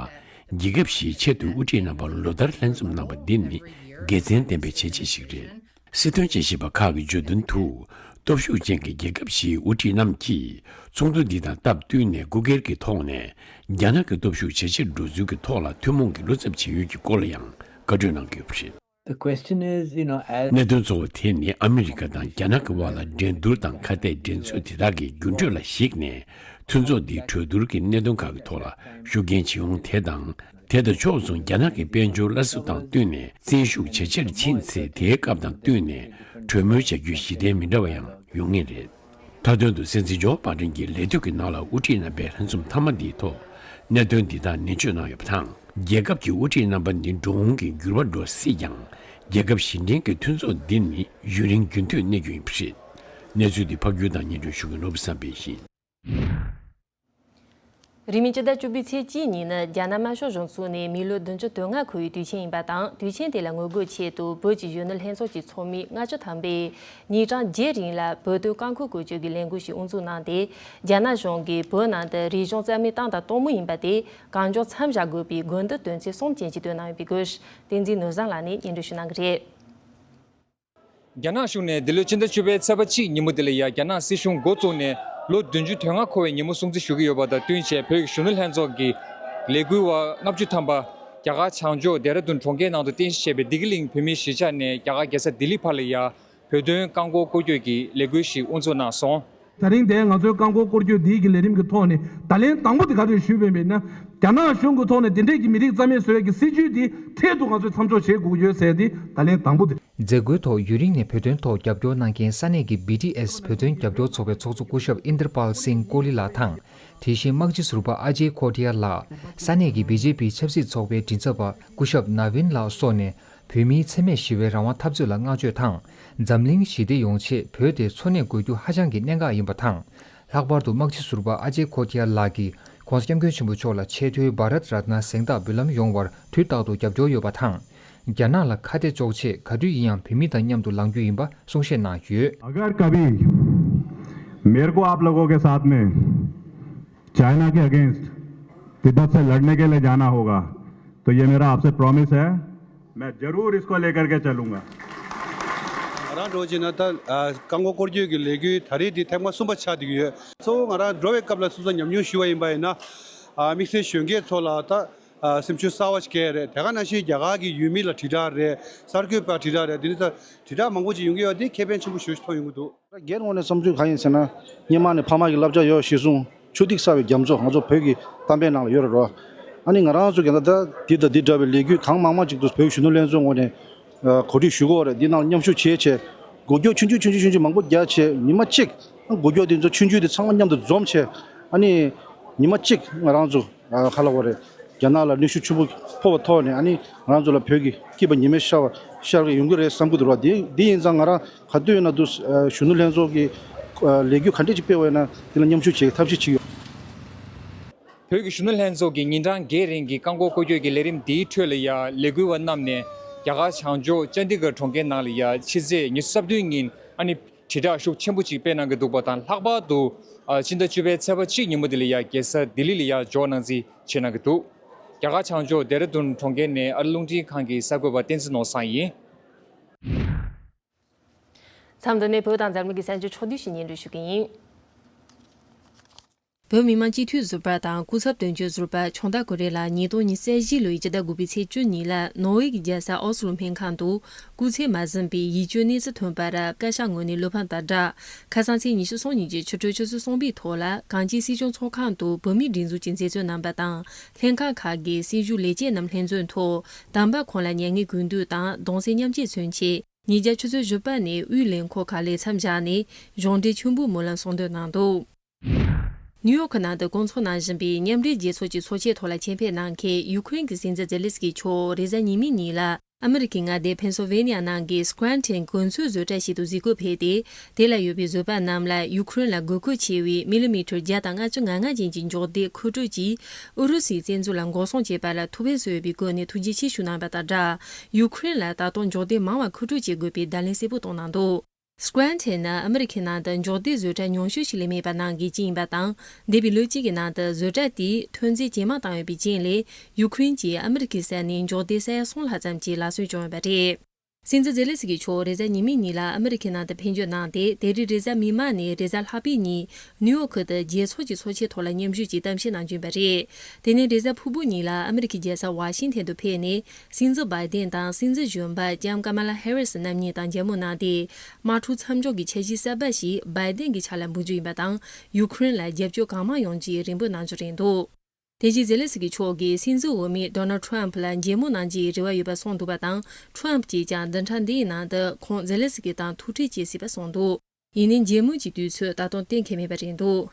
རྒྱལ་ཁབ་བཞིའི་ཆེས་མཐོའི་དབུ་ཁྲིད་རྣམ་པ་ལོ་ལྟར་ལྷན་འཛོམས་གནང་བ་འདི་ནི་དགེ་མཚན་ལྡན་པའི་བྱས་རྗེས་ཤིག་རེད། སྲིད་དོན་དཔྱད་ཞིབ་པ་ཁག་གིས་བརྗོད་དོན་དུ། སྟོབས་ཤུགས་ཅན་གྱི་རྒྱལ་ཁབ་བཞིའི་དབུ་ཁྲིད་རྣམས་ཀྱིས་ཚོགས་འདུ་འདི་དང་སྟབས་བསྟུན་ནས་སྐུ་སྒེར་གྱི་ཐོག་ནས་རྒྱ་ནག་གི་སྟོབས་ཤུགས་ཇེ་ཆེར་འགྲོ་ཚུལ་གྱི་ཐོག་ལ་ཐུན་མོང་གི་བློ་འཚབ་བྱེད་ཡུལ་གྱི་སྐོར་ལ་ཡང་བཀའ་འཁྲོལ་གནང་གི་ཡོད་པ་རེད། The question is, you know, as གནད་དོན་གཙོ་བོ་དེ་ནི་ཨ་མི་རི་ཀ་དང་རྒྱ་ནག་གི་དབར་ལ་འགྲན་བསྡུར་དང་ཁ་གཏད་འགྲན་རྩོད་དེ་དག་གི་འགྱུར་འགྲོས་ལ་གཞིགས་ནས་མཐུན་ཚོགས་འདིའི་གྲོས་བསྡུར་གྱི་གནད་དོན་ཁག་གི་ཐོག་ལ་ཤུགས་རྐྱེན་བྱེད་འོང་དེ་དང་། དེ་དང་ཕྱོགས་མཚུངས་རྒྱ་ནག་གི་དཔལ་འབྱོར་སླར་གསོ་དང་བསྟུན་ནས་བཙན་ཤུགས་ཇེ་ཆེར་ཕྱིན་ཚེ། དེའི་སྐབས་དང་བསྟུན་ནས་གྲོས་མོལ་བྱ་རྒྱུའི་གཞི་རྟེན་མི་འདྲ་བ་ཡང་ཡོང་ངེས་རེད། མཐའ་དོན་དུ་སྲིད་འཛིན་ཇོ་བྷའི་ཌེན་གྱི་ལས་དུས་ཀྱི་ནང་ལ་དབུ་ཁྲིད་རྣམ་པའི་ལྷན་འཛོམས་མཐའ་མ་འདིའི་ཐོག་གནད་དོན་འདི་དག་ནན་བརྗོད་གནང་ཡོད་པ་དང་། རྒྱལ་ཁབ་ཀྱི་དབུ་ཁྲིད་རྣམ་པ་འདི་འགྲོ་འོང་གི་འགྱུར་བ་འགྲོ་སྲིད་ཀྱང་། རྒྱལ་ཁབ་བཞི་ལྡན་གྱི་མཐུན་ཚོགས་འདི་ནི་ཡུན་རིང་རྒྱུན་མཐུད་གནས་རྒྱུ་ཡིན་པ་རེད། གནས་ཚུལ་འདི་ཕབ་སྒྱུར་དང་སྙན་སྒྲོན་ཞུ་མཁན་ནོར་བུ་བསམ་འཕེལ་ཡིན། རིང་མིན་སྤྱི་ཟླ་བཅུ་པའི་ཚེས་གཅིག་ཉིན་ནི་རྒྱ་ནག་དམར་ཤོག་གཞུང་བཙུགས་ནས་མི་ལོ་བདུན་ཅུ་དོན་ལྔ་འཁོར་བའི་དུས་ཆེན་ཡིན་པ་དང་། དུས་ཆེན་དེ་ལ་ངོ་རྒོལ་ཆེད་དུ་བོད་ཀྱི་གཞོན་ནུ་ལྷན་ཚོགས་ཀྱི་ཚོགས་མི་ལྔ་བཅུ་ཐམ་པས་ཉིན་གྲངས་བརྒྱད་རིང་ལ་བོད་དོན་རྐང་འཁུར་བཀོལ་སྤྱོད་ཀྱི་ལས་འགུལ་ཞིག་དབུ་འཛུགས་གནང་སྟེ། རྒྱ་ནག་གཞུང་གིས་བོད་ནང་དུ་རིག་གཞུང་རྩ་མེད་བཏང་དང་གཏོང་མུས་ཡིན་པ་དེ་གང་མགྱོགས་མཚམས་བཞག་དགོས་པའི་དགོས་འདུན་དོན་ཚན་གསུམ་ཅན་ཞིག་བཏོན་གནང་ཡོད་པའི་སྐོར། བསྟན་འཛིན་ནོར་བཟང་ལགས་ནས་སྙན་སྒྲོན་ཞུ་གནང་གི་རེད། རྒྱ་ནག་གཞུང་ནས་འདི་ལོའི་ཕྱི་ཟླ་བཅུ་པའི་ཚེས་པ་གཅིག་ཉིན་མོ་དེ་ལ་ཡ། རྒྱ་ནག་སྲིད་གཞུང་འགོ་བཙུགས་ནས་ལོ་བདུན་ཅུ་དོན་ལྔ་འཁོར་བའི་ཉིན་མོ་སྲུང་བརྩི་ཞུ་གི་ཡོད་པ་དང་བསྟུན་བྱས། བོད་ཀྱི་གཞོན་ནུ་ལྷན་ཚོགས་ཀྱི་ལས་འགུལ་བ་ལྔ་བཅུ་ཐམ་པ་རྒྱ་གར་བྱང་ཕྱོགས་ལྡེ་ར་ལྡུན་གྲོང་ཁྱེར་ནང་དུ་རྟེན་གཞི་བྱས་པའི་བདེ་སྐྱིད་གླིང་བོད་མིའི་གཞིས་ཆགས་ནས་རྒྱ་གར་རྒྱལ་ས་ལྡི་ལི་བར་ལ་ཡ། བོད་དོན་རྐང་འཁོར་སྐོར་སྐྱོད་ཀྱི་ལས་འགུལ་ཞིག་དབུ་འཛུགས་གནང་སོང་། ད་རིང་དེ་ང་ཚོའི་རྐང་འཁོར་སྐོར་སྐྱོད་འདིའི་གི་ལས་རིམ་གྱི་ཐོག་ནས་ད་ལན་དང་པོ་དེ་ག་རེ་ཞུས་པ་ཡིན་ན། རྒྱ་ནག་གཞུང་གི་ཐོག་ནས་དེ་འདྲས་ཀྱི་མི་རིགས་རྩ་མེད་བཟོ་ཡས་ཀྱི་སྲིད་ཇུས་འདི་འཕྲལ་དུ་ང་ཚོས་མཚམས་འཇོག་བྱེད་དགོས་ཀྱི་ཡོད་ཟེར་ཏེ་ད་ལན་དང་པོ་དེ། མཛད་སྒོའི་ཐོག་ཡུན་རིང་ནས་བོད་དོན་ཐོག་རྒྱབ་སྐྱོར་གནང་མཁན་ས་གནས་ཀྱི་བི་ཌི་ཨེསི་བོད་དོན་རྒྱབ་སྐྱོར་ཚོགས་པའི་ཚོགས་གཙོ་སྐུ་ཞབས་ཨིན་དར་པཱལ་སིང་ཀོ་ལི་ལགས་དང་། དེ་བཞིན་དམག་སྤྱི་ཟུར་པ་ཨ་ཇེ་ཁོ་ཐི་ཡ་ལགས། ས་གནས་ཀྱི་བི་ཇེ་པི་ཆབ་སྲིད་ཚོགས་པའི་མགྲིན་ཚབ་པ་སྐུ་ཞབས་ན་བིན་ལགས་སོགས་ནས། བོད་མིའི་འཚེ་མེད་ཞི་བའི་རང་དབང་འཐབ་རྩོད་ལ་བསྔགས་བརྗོད་དང་། འཛམ་གླིང་ཞི་བདེ་ཡོང་ཆེད་བོད་དེ་འཚོ་གནས་དགོས་རྒྱུ་ཧ་ཅང་གི་གནད་འགག་ཡིན་པ་དང་། ལྷག་པར་དུ་དམག་སྤྱི་ཟུར་པ་ཨ་ཅེ་ཁོ་ཐི་ཡ་ལགས་ཀྱིས་༸གོང་ས་༸སྐྱབས་མགོན་ཆེན་པོ་མཆོག་ལ་ཆེས་མཐོའི་བྷ་རད་རཏ་ན་གཟེངས་རྟགས་འབུལ་ལམ་ཡོང་བར་དུས་རྟག་ཏུ་རྒྱབ་སྐྱོར་ཡོད་པ་དང་། རྒྱ་ནག་ལ་ཁ་གཏད་གཅོག་ཆེད་ག་དུས་ཡིན་ཡང་བོད་མི་དང་མཉམ་དུ་ལངས་རྒྱུ་ཡིན་པ་གསུང་བཤད་གནང་ཡོད། अगर कभी मेरे को आप लोगों के साथ में चाइना के अगेंस्ट तिब्बत से लड़ने के लिए जाना होगा, तो ये मेरा आपसे प्रॉमिस है, मैं जरूर इसको लेकर के चलूंगा। ང་རང་འགྲོ་བྱས་ན་ད་རྐང་འཁོར་སྐོར་སྐྱོད་ཀྱི་ལས་འགུལ་ད་རེས་འདི་ཐེངས་མ་གསུམ་པ་ཆགས་བསྡད་ཀྱི་ཡོད། གཙོ་བོ་ང་རང་འགྲོ་བའི་སྐབས་ལ་སོ་སོ་ཉམས་མྱོང་ཞུ་བ་ཡིན་པ་ཡིན་ན། དམིགས་བསལ་གཞོན་སྐྱེས་ཚོ་ལ་ད་ ཨ། སེམས་ཤུགས་གསར་བ་ཞིག་སྐྱེས་རེད། དེ་ག་ནང་བཞིན་རྒྱ་གར་གྱི་ཡུལ་མི་ལ་དྲིལ་བསྒྲགས་རེད། གསར་འགོད་པ་དྲིལ་བསྒྲགས་རེད། འདི་ནི་ད་དྲིལ་བསྒྲགས་མང་པོ་ཅིག་ཡོང་གི་ཡོད། དེ་ཁེ་ཕན་ཆེན་པོ་ཞེ་པོ་ཅིག་ཐོགས་ཡོང་གི་འདུག་སྒེར་ངོས་ནས་བསམ་ཚུལ་གང་ཡིན་ཟེར་ན། སྔོན་མ་ནས་ཕ་མ་གི་བསླབ་བྱ་ཡོད། གཞིར་བཟུང་ཆུ་ཐིགས་གསར་བའི་རྒྱ་མཚོ། ང་ཚོ་བོད་ཀྱི་གཏམ་དཔེ་ནང་ལ་ཡོད་རེད་རོ། ཨ་ནི་ང་རང་ཚོ་གི་ད་ལྟ་འདི་དང་འདི་འདྲ་བའི་ལས་འགུལ་གང་མང་མང་ཅིག་ཏུ་བོད་གཞོན་ནུ་ལྷན་ཚོགས་ངོས་ནས་ཨ་གོ་སྒྲིག་ཞུ་གི་ཡོད་རེད། འདི་ནང་མཉམ་ཞུགས་བྱེད་ཆེད་འགུལ་སྐྱོད་ཆུང་ཆུང་ཆུང་ཆུང་ཆུང་ཆུང་མང་པོ་རྒྱག་ཆེད། ཉི་མ་གཅིག་འགུལ་སྐྱོད་འདི་ཚོ་ཆུང་ཆུང་དེ་ཚང་མ་མཉམ་དུ་འཛོམས་བྱས། ཨ་ནི་ཉི་མ་གཅིག་ང་རང་ཚོ་ཨ་ག་ལབ་དགོས་རེད། རྒྱ་ནག་ལ་གནོན་ཤུགས་ཆེན་པོ་ཕོག་པའི་ཐོག་ནས། ཨ་ནི་ང་རང་ཚོ་ལ་བོད་ཀྱི་སྐྱིད་པ་ཉི་མ་ཤར་བ་ཤར་གྱི་ཡོང་གི་རེད་བསམ་གྱི་འདུག་ར། དེ་དེ་ཡིན་ཙང་ང་རང་ག་དུས་ཡིན་ན་འདུག་ཨ་གཞོན་ནུ་ལྷན་ཚོགས་ཀྱི་ཨ་ལས་འགུལ་ག་འདྲས་ཅིག་སྤེལ་བ་ཡིན་ན་དེ་ལ་མཉམ་ཞུགས་བྱེད་ཀྱི་ཐབས་ཤེས་བྱེད་ཀྱི་ཡོད། བོད་ཀྱི་གཞོན་ནུ་ལྷན་ཚོགས་ཀྱིས་ཉིན་གྲངས་བརྒྱད་རིང་གི་བཀག་འགོག་སྐོར་སྐྱོད་ཀྱི་ལས་རིམ་འདིའི་ཁྲོད་ལ་ཡ་ལས་འགུལ་བ་རྣམས་ནས་རྒྱ་གར་བྱང་ཕྱོགས་ཅན་ཌི་གྷར་གྲོང་ཁྱེར་ནང་ལ་ཡ་ཕྱི་ཚེས་ཉི་ཤུ་རྩ་བདུན་ཉིན་ཨ་ནི་དྲིལ་བསྒྲགས་ཤུགས་ཆེན་པོ་ཅིག་སྤེལ་གནང་གི་འདུག་པ་དང་། ལྷག་པར་དུ་ཨ་ཕྱི་ཟླ་བཅུ་པའི་ཚེས་པ་གཅིག་ཉིན་མོ་དེ་ལ་ཡ་རྒྱལ་ས་ལྡི་ལི་ལ་ཡ་འབྱོར་གནང་རྩིས་བྱེད་གནང་གི་འདུག་རྒྱ་གར་བྱང་ཕྱོགས་ལྡེ་ར་ལྡུན་གྲོང་ཁྱེར་ནས་ཨ་རི་རླུང་འཕྲིན་ཁང་གི་གསར་འགོད་པ་བསྟན་འཛིན་ནོར་བཟང་ཡིན། མཚམས་འདི་ནས་བོད་དང་འཛམ་གླིང་གི་གསར་འགྱུར་ཕྱོགས་བསྡུས་ཤིག་སྙན་སྒྲོན་ཞུ་གི་ཡིན། བོད་མི་མང་སྤྱི་འཐུས་ཟུར་པ་དང་སྐུ་ཚབ་དོན་གཅོད་ཟུར་པ་ཆོང་རྟ་ཀུ་རེ་ལགས་ཉིས་སྟོང་ཉི་ཤུ་རྩ་བཞི་ལོའི་སྤྱི་ཟླ་དགུ་པའི་ཚེས་བཅུ་ཉིན་ལ་ནོར་ཝེ་གི་རྒྱལ་ས་ཨོ་སི་ལོ་སྨན་ཁང་དུ་སྐུ་ཚེ་མ་ཟིན་པའི་ཡིད་སྐྱོའི་གནས་ཚུལ་ཐོན་པར་བཀའ་ཤག་ངོས་ནས་བློ་ཕམ་དང་སྦྲགས། ཁ་སང་ཚེས་ཉི་ཤུ་རྩ་གཉིས་ཀྱི་ཕྱི་དྲོ་ཆུ་ཚོད་གསུམ་པའི་ཐོག་ལ་གངས་ཅན་སྲིད་སྐྱོང་ཚོགས་ཁང་དུ་བོད་མིའི་སྒྲིག་འཛུགས་ཀྱི་མཛད་གཙོ་རྣམ་པ་དང་། ལྷན་ཁག་ཁག་གི་སྲིད་ཞུགས་ལས་བྱེད་རྣམས་ལྷན་འཛོམས་ཐོག་དམ་པ་ཁོང་ལ་མྱ་ངན་གུས་འདུད་དང་གདུང་སེམས་མཉམ་སྐྱེད་མཚོན་ཆེད། ཉིས་བརྒྱ་ཆུ་ཚོད་བཞི་པ་ནས་དབུས་ལས་འཁོར་ཁག་ལས་མཚམས་བཞག་ནས་གཞུང་འབྲེལ་མཆོད་འབུལ་སྨོན་ལམ་གསུང་འདོན་གནང་འདུག་ནིའུ་ཡོག་གི་ནང་དུ་སྐོང་ཚོགས་གནང་བཞིན་པའི་མཉམ་འབྲེལ་རྒྱལ་ཚོགས་ཀྱི་ཚོགས་ཆེན་ཐོག་ལ་ཆེད་ཕེབས་གནང་མཁན་ཡུ་ཁུ་རེན་གྱི་སྲིད་འཛིན་ཛེ་ལེ་སི་ཀི་མཆོག་རེས་གཟའ་ཉི་མའི་ཉིན་ལ་ཨ་མི་རི་ཀའི་མངའ་སྡེ་ཕེན་སིལ་ཝེ་ནི་ཡ་ནང་གི་སྐུ་རན་ཊིན་གོ་མཚོན་བཟོ་གྲྭ་ཞིག་ཏུ་གཟིགས་སྐོར་ཕེབས་ཏེ། དེ་ལ་ཡོད་པའི་བཟོད་པ་རྣམས་ལ་ཡུ་ཁུ་རེན་ལ་དགོས་མཁོ་ཆེ་བའི་མི་ལི་མི་ཊར་བརྒྱ་དང་ལྔ་བཅུ་ང་ལྔ་ཅན་གྱི་མགྱོགས་མདེལ་མཁོ་སྤྲོད་ཀྱིས་ཨུ་རུ་སུའི་བཙན་འཛུལ་ལ་འགོག་སྲུང་བྱས་པ་ལ་ཐུགས་ཕན་གསོས་པའི་སྒོ་ནས་ཐུགས་རྗེ་ཆེ་ཞུ་གནང་བ་དང་སྦྲགས། ཡུ་ཁུ་རེན་ལ་ད་དུང་མགྱོགས་མདེལ་མང་བ་མཁོ་སྤྲོད་བྱེད་དགོས་པའི་བརྡ་ལན་གསལ་པོ་བཏོན་གནང་འདུག་སྐུ་རན་ཊིན་ནི་ཨ་མི་རི་ཁའི་ནང་དུ་མགྱོགས་མདེལ་བཟོ་གྲྭ་ཉུང་ཤོས་ཤིག་ལས་མེད་པ་ནང་གི་གཅིག་ཡིན་པ་དང་། འདས་པའི་ལོ་གཅིག་གི་ནང་དུ་བཟོ་གྲྭ་དེས་ཐོན་རྫས་ཇེ་མང་བཏང་ཡོད་པའི་རྐྱེན་ལས། ཡུ་ཁུ་རེན་གྱིས་ཨ་མི་རི་ཁའི་ས་ནས་མགྱོགས་མདེལ་ས་ཡ་གསུམ་ལྷག་ཙམ་གྱི་ལག་སོན་བྱུང་ཡོད་པ་རེད། སྲིད་འཛིན་ཛེ་ལེ་སི་ཀི་མཆོག་རེས་གཟའ་ཉི་མའི་ཉིན་ལ་ཨ་མི་རི་ཁའི་ནང་དུ་ཕེབས་འབྱོར་གནང་སྟེ། དེ་རིང་རེས་གཟའ་མིག་དམར་ནས་རེས་གཟའ་ལྷག་པའི་ཉིན་ནིའུ་ཡོག་ཏུ་རྒྱལ་ཚོགས་ཀྱི་ཚོགས་ཆེན་ཐོག་ལ་མཉམ་ཞུགས་ཀྱིས་གཏམ་བཤད་གནང་རྒྱུ་ཡིན་པ་རེད། དེ་ནས་རེས་གཟའ་ཕུར་བུ་ཉིན་ལ་ཨ་མི་རི་ཀའི་རྒྱལ་ས་ཝ་ཤིང་ཐན་དུ་ཕེབས་ནས། སྲིད་འཛིན་བྷའི་ཌེན་དང་སྲིད་འཛིན་གཞོན་པ་ལྕམ་ཀ་མ་ལ་ཧེ་རི་སི་རྣམ་གཉིས་དང་མཇལ་མོ་གནང་སྟེ། དམག་འཁྲུག་མཚམས་འཇོག་གི་འཆར་གཞི་གསར་པ་ཞིག་བྷའི་ཌེན་གྱི་ཕྱག་ལ་འབུལ་རྒྱུ་ཡིན་པ་དང་། ཡུ་ཁུ་རེན་ལ་རྒྱབ་སྐྱོར་གང་མང་ཡོང་རྒྱུའི་རེ་འབོད་གནང་རྒྱུ་རེད་འདུག་དེ་བཞིན་ཛེ་ལེ་སི་ཀི་མཆོག་གིས་སྲིད་འཛིན་འོས་མི་ཌོ་ནལ་ཌི་ཊརམ་ཕ་ལ་མཇལ་མོ་གནང་རྒྱུའི་རེ་བ་ཡོད་པ་གསུངས་འདུག་པ་དང་། ཊརམ་ཕ་གྱིས་ཀྱང་བདུན་ཕྲག་འདིའི་ནང་དུ་ཁོང་ཛེ་ལེ་སི་ཀི་དང་ཐུག་འཕྲད་བྱེད་སྲིད་པ་གསུངས་འདུག་ཡིན་ནའི་མཇལ་མོ་གྱི་དུས་ཚོད་ད་དུང་གཏན་འཁེལ་མེད་པ་རེད་འདུག་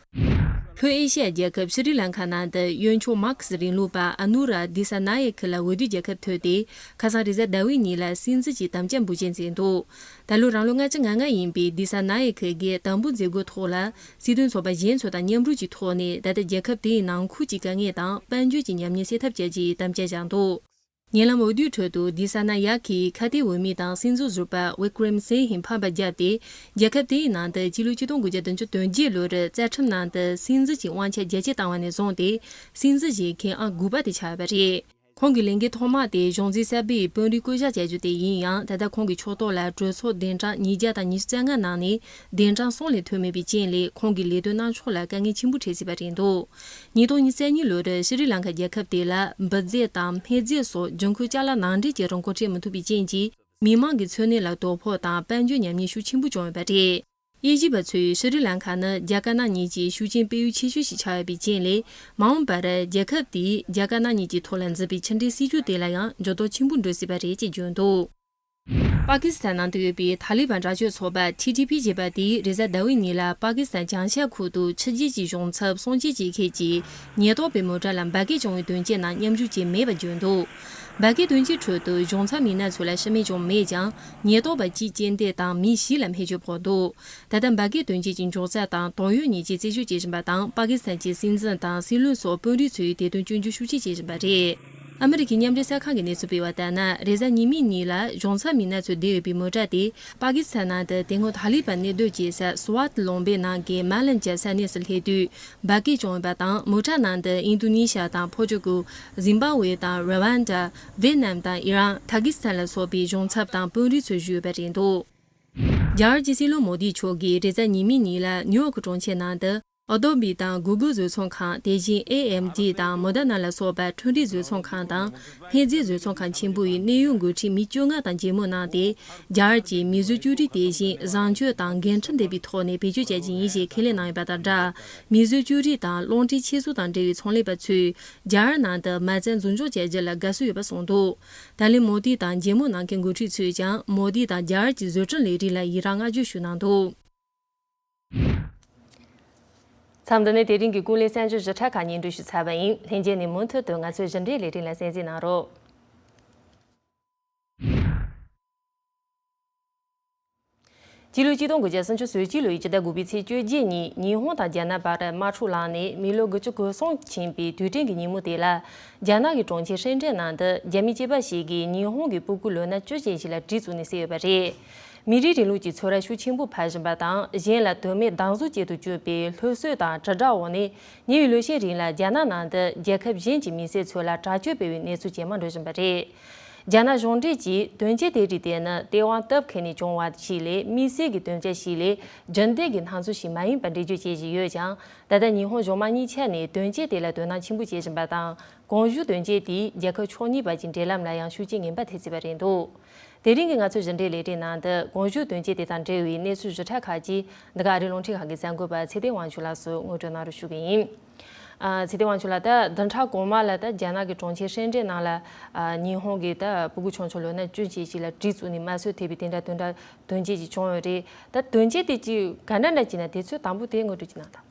ལྷོ་ཨེ་ཤི་ཡ་རྒྱལ་ཁབ་ཤྲི་ལང་ཀ་ནང་དུ་གཡོན་ཕྱོགས་མར་ཁེ་སི་རིང་ལུགས་པ་ཨ་ནུ་ར་དི་ས་ན་ཡེ་ཁི་ལ་འོས་བསྡུའི་རྒྱལ་ཁ་ཐོབ་སྟེ། ཁ་སང་རེས་གཟའ་ཟླ་བའི་ཉིན་ལ་སྲིད་འཛིན་གྱི་དམ་བཅའ་འབུལ་རྒྱུ་མཛད་འདུག་ད་ལོ་རང་ལོ་ལྔ་བཅུ་ང་ལྔ་ཡིན་པའི་དི་ས་ན་ཡེ་ཁི་གིས་དམ་འབུལ་མཛད་སྒོའི་ཐོག་ལ། སྲིད་དོན་ཚོགས་པ་གཞན་ཚོ་དང་མཉམ་རུབ་ཀྱི་ཐོག་ནས། ད་ལྟ་རྒྱལ་ཁབ་དེའི་ནང་ཁུལ་གྱི་དཀའ་ངལ་དང་དཔལ་འབྱོར་གྱི་ཉམས་ཉེས་སེལ་ཐབས་བྱ་རྒྱུའི་དམ་བཅའ་བཞག་འདུག་ཉེ་ལམ་འོས་བསྡུའི་ཁྲོད་དུ་དི་ས་ན་ཡ་ཁིའི་ཁ་གཏད་འོས་མི་དང་སྲིད་འཛིན་ཟུར་པ་ཝི་ཀྲེམ་སིང་ཧེ་ཕམ་པར་བརྒྱབ་སྟེ། རྒྱལ་ཁབ་དེའི་ནང་དུ་སྤྱི་ལོ་ཆིག་སྟོང་དགུ་བརྒྱ་བདུན་ཅུ་དོན་བརྒྱད་ལོར་རྩ་ཁྲིམས་ནང་དུ་སྲིད་འཛིན་གྱི་དབང་ཆ་རྒྱ་སྐྱེད་བཏང་བ་ནས་བཟུང་སྟེ། སྲིད་འཛིན་བྱེད་མཁན་ཨང་དགུ་པ་དེ་ཆགས་ཡོད་པ་རེད། ཁོང་གི་ལས་འགན་ཐོག་མ་དེ་གཞུང་འཛིན་གསར་པའི་དཔོན་རིགས་བསྐོ་གཞག་བྱ་རྒྱུ་དེ་ཡིན་ཡང་། ད་ལྟ་ཁོང་གི་ཕྱོགས་གཏོགས་ལ་གྲོས་ཚོགས་གདན་གྲངས་ཉིས་བརྒྱ་དང་ཉི་ཤུ་རྩ་ལྔ་ནང་ནས་གདན་གྲངས་གསུམ་ལས་ཐོན་མེད་པའི་རྐྱེན་ལས། ཁོང་གི་ལས་དོན་གནང་ཕྱོགས་ལ་དཀའ་ངལ་ཆེན་པོ་འཕྲད་སྲིད་པ་རེད་འདུག་ཉིས་སྟོང་ཉི་ཤུ་རྩ་གཉིས་ལོར་ཤྲི་ལང་ཀ་རྒྱལ་ཁབ་དེ་ལ་འབུད་རྫས་དང་སྨན་རྫས་སོགས་འབྱུང་ཁུངས་ཅ་ལག་ནང་འདྲེན་གྱི་རིན་གོང་འཕྲད་མི་ཐུབ་པའི་རྐྱེན་གྱིས། མི་མང་གི་འཚོ་གནས་ལ་དོ་ཕོག་དང་དཔལ་འབྱོར་ཉམས་ཉེས་ཤུགས་ཆེན་པོ་བྱུང་ཡོད་པ་རེད། དབྱེ་ཞིབ་པ་ཚོས་ཤྲི་ལང་ཀ་ནི་རྒྱ་དཀར་ནག་གཉིས་ཀྱི་ཤུགས་རྐྱེན་སྤེལ་ཡུལ་ཆེ་ཤོས་ཤིག་ཆགས་ཡོད་པའི་རྐྱེན་ལས། མ་འོངས་པར་རྒྱལ་ཁབ་དེས་རྒྱ་དཀར་ནག་གཉིས་ཀྱི་ཐོག་ལ་འཛིན་པའི་ཕྱི་འབྲེལ་སྲིད་ཇུས་དེ་ལ་ཡང་འགྱུར་ལྡོག་ཆེན་པོ་འགྲོ་སྲིད་པ་རེད་ཅེས་བརྗོད་འདུག་པ་ཀི་སི་ཐན་ནང་དུ་ཡོད་པའི་ཐ་ལི་བན་དྲག་སྤྱོད་ཚོགས་པ་ཐི་ཐི་པི་ཞེས་པ་དེས་རེས་གཟའ་ཟླ་བའི་ཉིན་ལ་པ་ཀི་སི་ཐན་བྱང་ཤར་ཁུལ་དུ་ཕྱི་རྒྱལ་གྱི་གཞུང་ཚབ་སྲུང་བྱེད་བྱེད་མཁན་གྱི་ཉེན་རྟོག་པའི་མོ་ཊ་ལ་འབར་གས་བྱུང་བའི་དོན་རྐྱེན་ནང་མཉམ་ཞུགས་བྱས་མེད་པ་བརྗོད་འདུག་འབར་གས་དོན་རྐྱེན་ཁྲོད་དུ་གཞུང་ཚབ་མི་སྣ་ཚོ་ལ་ཤི་རྨས་བྱུང་མེད་ཀྱང་། ཉེན་རྟོག་པ་གཅིག་རྐྱེན་འདས་དང་མི་བཞི་ལ་སྨན་བཅོས་ཕོག་འདུག་ད་ལྟ་འབར་གས་དོན་རྐྱེན་གྱི་མགྱོགས་ཚད་དང་དོགས་ཡོད་ཉེན་ཆེ་རྩད་གཅོད་བྱེད་བཞིན་པ་དང་། པ་ཀི་སི་ཐན་གྱི་སྲིད་འཛིན་དང་སྲིད་བློན་སོགས་དཔོན་རིགས་ཚོས་དེ་དོན་སྐྱོན་བརྗོད་ཤུགས་ཆེ་བྱེད་བཞིན་པ་རེད། ཨ་མི་རི་ཀའི་མཉམ་འབྲེལ་གསར་ཁང་གིས་གནས་ཚུལ་སྤེལ་བ་ལྟར་ན། རེས་གཟའ་ཉི་མའི་ཉིན་ལ་གཞུང་ཚབ་མི་སྣ་ཚོས་བསྡད་ཡོད་པའི་མོ་ཊ་དེ་པ་ཀི་སི་ཐན་ནང་དུ་དེ་སྔོན་ཐ་ལི་བན་གནས་སྡོད་བྱེད་ས་སུ་ཝཱཏ་ལུང་པའི་ནང་གི་མཱ་ལམ་གྱི་ས་གནས་སུ་སླེབས་དུས་འབར་གས་བྱུང་ཡོད་པ་དང་། མོ་ཊ་ནང་དུ་ཨིན་རྡུ་ནི་ཤ་དང་ཕོར་ཅུ་གུ། ཟིམ་བྷ་ཝེ་དང་ར་ཝན་ཌ། ཝེ་ནམ་དང་ཨི་རན། ཐ་ཀི་སི་ཐན་ལ་སོགས་པའི་གཞུང་ཚབ་དང་དཔོན་རིགས་ཚོ་བཞུགས་ཡོད་པ་རེད་འདུག་རྒྱ་གར་གྱི་སྲིད་བློན་མོ་དི་མཆོག་གིས་རེས་གཟའ་ཉི་མའི་ཉིན་ལ་ནིའུ་ཡོག་གྲོང་ཁྱེར་ནང་དུ་ Adobe དང་Google བཟོ་ཚོང་ཁང་། དེ་བཞིན་ཨེ་ཨེམ་ཌི་དང་Moderna ལ་སོགས་པའི་འཕྲུལ་རིག་བཟོ་ཚོང་ཁང་དང་སྨན་རྫས་བཟོ་ཚོང་ཁང་ཆེན་པོ་ཡི་གནས་ཡུལ་འགོ་ཁྲིད་མི་བཅོ་ལྔ་དང་མཇལ་མོལ་གནང་སྟེ། རྒྱ་གར་གྱི་མིས་བཟོས་བཅོས་སྒྲིག་དེ་བཞིན་བཟང་སྤྱོད་དང་འགན་འཁྲི་ལྡན་པའི་ཐོག་ནས་བེད་སྤྱོད་བྱ་རྒྱུ་ཡིན་ཞེས་ཁས་ལེན་གནང་ཡོད་པ་དང་སྦྲགས། མིས་བཟོས་བཅོས་སྒྲིག་དང་རླུང་འཕྲིན་ཆེད་བཟོ་དང་འབྲེལ་བའི་ཚོང་ལས་པ་ཚོས་རྒྱ་གར་ནང་དུ་མ་རྩ་འཛིན་སྐྱོང་བྱ་རྒྱུ་ལ་དགའ་བསུ་ཡོད་པ་གསུངས་འདུག། ད་ལན་མོ་དི་དང་མཇལ་མོལ་གནང་མཁན་འགོ་ཁྲིད་ཚོས་ཀྱང་མོ་དི་དང་རྒྱ་གར་གྱི་བཟོ་སྐྲུན་ལས་རིགས་ལ་ཡི་རངས་བསྔགས་བརྗོད་ཞུ་གནང་འདུག། མཚམས་འདི་ནས་དེ་རིང་གི་ཀུན་གླེང་གསར་འགྱུར་ཞིབ་ཕྲ་ཁག་སྙན་སྒྲོན་ཞུས་ཚར་བ་ཡིན། ལྷན་རྒྱས་ནས་མུ་མཐུད་དུ་ང་ཚོའི་ཕྱི་འབྲེལ་ལས་རིམ་ལ་གསན་གཟིགས་གནང་རོགས། སྤྱི་ལོ་ཆིག་སྟོང་དགུ་བརྒྱ་སུམ་ཅུ་སོ་གཅིག་ལོའི་ཕྱི་ཟླ་དགུ་པའི་ཚེས་བཅོ་བརྒྱད་ཉིན་ཉི་ཧོང་དང་རྒྱ་ནག་བར་དམག་འཁྲུག་ལངས་ནས་མི་ལོ་དགུ་བཅུ་གོ་གསུམ་ཕྱིན་པའི་དུས་དྲན་གྱི་ཉིན་མོ་དེ་ལ། རྒྱ་ནག་གི་གྲོང་ཁྱེར་ཧྲེན་ཀྲེན་ནང་དུ་རྒྱ་མི་སྐྱེས་པ་ཞིག་གིས་ཉི་ཧོང་གི་སྤུ་གུ་ལོ་ན་བཅུ་ཅན་ཞིག་ལ་གྲི་བཙུགས་ནས་བསད་ཡོད་པ་རེད། མི་རིགས་རིང་ལུགས་ཀྱི་ཚོར་བ་ཤུགས་ཆེན་པོ་འཕར་བཞིན་པ་དང་། གཞན་ལ་དོན་མེད་སྡང་ཟུག་བྱེད་དུ་བཅུག་པའི་སློབ་གསོ་དང་དྲིལ་བསྒྲགས་འོག་ནས། ཉེ་བའི་ལོ་ཤས་རིང་ལ་རྒྱ་ནག་ནང་དུ་རྒྱལ་ཁབ་གཞན་གྱི་མི་སེར་ཚོ་ལ་དྲག་སྤྱོད་སྤེལ་བའི་གནས་ཚུལ་ཇེ་མང་འགྲོ་བཞིན་པ་རེད། རྒྱ་ནག་གཞུང་འབྲེལ་གྱིས་དོན་རྐྱེན་དེ་རིགས་དེ་ནི་སྟེས་དབང་སྟབས་འཁེལ་ནས་བྱུང་བ་ཞིག་ལས། དམིགས་བསལ་གྱི་དོན་རྐྱེན་ཞིག་ལས། རྒྱུན་ལྡན་གྱི་སྣང་ཚུལ་ཞིག་མ་ཡིན་པར་འགྲེལ་བརྗོད་བྱེད་བཞིན་ཡོད་ཀྱང་། ད་ལྟ་ཉི་ཧོང་གཞུང་མང་གཉིས་ཆ་ནས་དོན་རྐྱེན་དེ་ལ་དོ་སྣང་ཆེན་པོ་བྱེད་བཞིན་པ་དང་། གོང་ཞུས་དོན་རྐྱེན་དེས་རྒྱལ་ཁབ་ཕྱོགས་གཉིས་བར་གྱི་འབྲེལ་ལམ་ལ་ཡང་ཤུགས་རྐྱེན་ངན་པ་ཐེབས་སྲིད་པ་རེད་འདུག། དེ་རིང་གི་ང་ཚོའི་ཕྱི་འབྲེལ་ལས་རིམ་ནང་དུ་གོང་ཞུས་དོན་རྐྱེན་དེ་དང་འབྲེལ་བའི་གནས་ཚུལ་ཞིབ་ཕྲ་ཁག་ཅིག་འདི་ག་ཨ་རིའི་རླུང་འཕྲིན་ཁང་གི་གསར་འགོད་པ་ཚེ་བརྟན་དབང་ཕྱུག་ལགས་སུ་ངོ་སྤྲོད་གནང་རོགས་ཞུ་གི་ཡིན། ཨ། ཚེ་བརྟན་དབང་ཕྱུག་ལགས། ད་བདུན་ཕྲག་གོང་མ་ལ་ད་རྒྱ་ནག་གི་གྲོང་ཁྱེར་ཧྲེན་ཀྲེན་ནང་ལ། ཨ། ཉི་ཧོང་གི་ད་སྤུ་གུ་ཆུང་ཆུང་ལོ་ན་བཅུ་ཅན་ཞིག་ལ་གྲི་བཙུགས་ནས་དམར་གསོད་ཐེབས་པའི་དེ་འདྲ་དོན་འདྲ་དོན་རྐྱེན་ཅིག་བྱུང་ཡོད་རེད། ད་དོན་རྐྱེན་དེ་ཅིག་ག་འདྲ་འདྲ་ཅིག་ན་དེ་ཚོའི་དང་པོ་དེ་ངོ་སྤྲོད་ཅིག་གནང་དང་།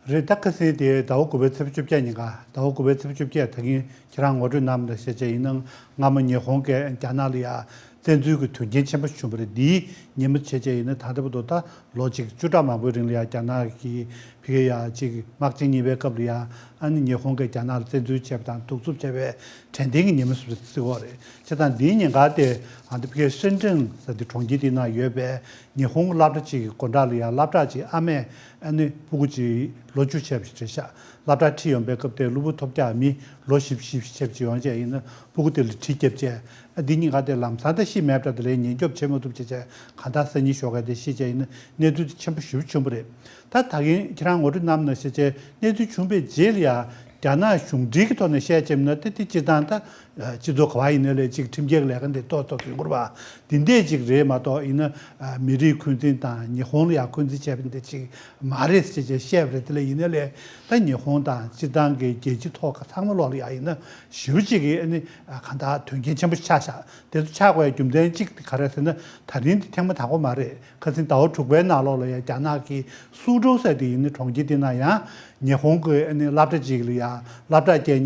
རེད། ད་ཁ་སང་དེ་ཟླ་བ་དགུ་པའི་ཚེས་བཅོ་བརྒྱད་ཉིན་ཀ་ཟླ་བ་དགུ་པའི་ཚེས་བཅོ་བརྒྱད། ད་གིན་ཁྱེད་རང་ངོ་སྤྲོད་གནང་ནས་བཤད་བྱས་ཡིན་ན། སྔ་མོ་ཉི་ཧོང་གིས་རྒྱ་ནག་ལ་ཡ་བཙན་འཛུལ་གྱི་དོན་རྐྱེན་ཆེན་པོ་བྱུང་བ་རེད། འདིའི་ཉིན་མོ་བྱས་བྱས་ཡིན་ན་ད་ལྟ་བར་དུ་ད་ལོ་གཅིག་བཅུ་ཕྲག་མང་པོའི་རིང་ལ་ཡ་རྒྱ་ནག་གིས་ཕ་གི་ཡ་གཅིག་དམག་ཆེན་གཉིས་པའི་སྐབས་ལ་ཡ། ཨ་ནི་ཉི་ཧོང་གིས་རྒྱ་ནག་ལ་བཙན་འཛུལ་བྱས་པ་དང་གདུག་རྩུབ་བྱས་པའི་དྲན་རྟེན་གྱི་ཉིན་མོ་ཟེར་གྱི་ཡོད་རེད། བྱས་ཙང་འདིའི་ཉིན་ཀ་དེ་ཨ་ནི་ཕ་གི་ཧྲེན་ཀྲེན་ཟེར་དེ་གྲོང་ཁྱེར་དེའི་ནང་ཡོད་པའི་ཉི་ཧོང་སློབ་གྲྭ་གཅིག་གི་སྒོ་འགྲམ་ལ་ཡ་སློབ་གྲྭ་གཅིག་ཨ་མས་ཨ་ནི་སྤུ་གུ་གཅིག་ལོ་བཅུ་བྱས་པ་ཞིག་རེད་ཤག་སློབ་གྲྭ་ཁྲིད་ཡོང་པའི་སྐབས་དེ་གློ་བུར་ཐོལ་རྒྱག་མི་ལོ་བཞི་བཅུ་ཞེ་བཅུ་ཡོང་བྱས་ཡིན་ན་སྤུ་གུ་དེ་ལ་གྲི་བརྒྱབ་བྱས། ཨ། འདི་གཉིས་ཀ་དེ་ལམ་སང་ད་ཤི་མེད་པ་འདྲ། དེ་ལས་ཉེན་སྐྱོབ་བྱེད་མ་ཐུབ་བྱས་བྱས་གང་ལྟར་སང་ཉིན་ཞོགས་ཀས་དེ་ཤི་བྱས་ཡིན་ན་གནས་ཚུལ་དེ་ཆེན་པོ་ཞེ་པོ་བྱུང་བ་རེད། ད་ད་གིན་ཁྱེད་རང་ངོ་སྤྲོད་གནང་ནས་བཤད་བྱས་གནས་ཚུལ་བྱུང་བའི་རྗེས་ལ་ཡ་རྒྱ་ནག་གཞུང་འབྲེལ་གྱི་ཐོག་ནས་བཤད་བྱས་ན་ད་དེ་སྤྱིར་བཏང་ད་སྤྱི་ཚོགས་ག་བ་ཡིན་ན་ལས་ཅིག་ཁྲིམས་འགལ་གྱི་ལས་ཀ་འདི་ཏོག་ཏོག་ཡོང་གི་རེད་པ། འདི་འདྲས་ཅིག་རེད་མ་གཏོགས་ཡིན་ན། ཨ། མི་རིགས་འཁོན་འཛིན་དང་ཉི་ཧོང་ལ་ཡང་འཁོན་འཛིན་བྱས་པ་འདི་ཅིག་མ་རེད་ཟེར་བྱས་བཤད་པ་རེད། དེ་ལས་ཡིན་ན་ལས་ད་ཉི་ཧོང་དང་སྤྱིར་བཏང་གི་རྒྱལ་སྤྱི་ཐོག་ཁག་ཚང་མ་ལོག་ལ་ཡང་ཡིན་ན་ཞེ་པོ་ཅིག་གི་ཨ་ནི་གང་ལྟར་དོན་རྐྱེན་ཆེན་པོ་ཆགས་ཤག་དེ་ཚོ་ཆགས་དགོས་རྒྱུ་མཚན་གཅིག་དེ་ག་རེ་ཟེར་ན། ད་རིང་འདི་ཐེངས་མ་དང་པོ་མ་རེད། ཁ་སང་ཟླ་བ་དྲུག་པའི་ནང་ལོགས་ལ་ཡང་རྒྱ་ནག་གི་སུའུ་ཀྲོའུ་ཟེར་དེ་ཡིན་ན་གྲོང་ཁྱེར་དེ་ན་ཡང་ཉི་ཧོང་གི་ཨ་ནི་སློབ་གྲྭ་ཅིག་ལ་ཡང་སློབ་གྲྭ་བརྒྱད་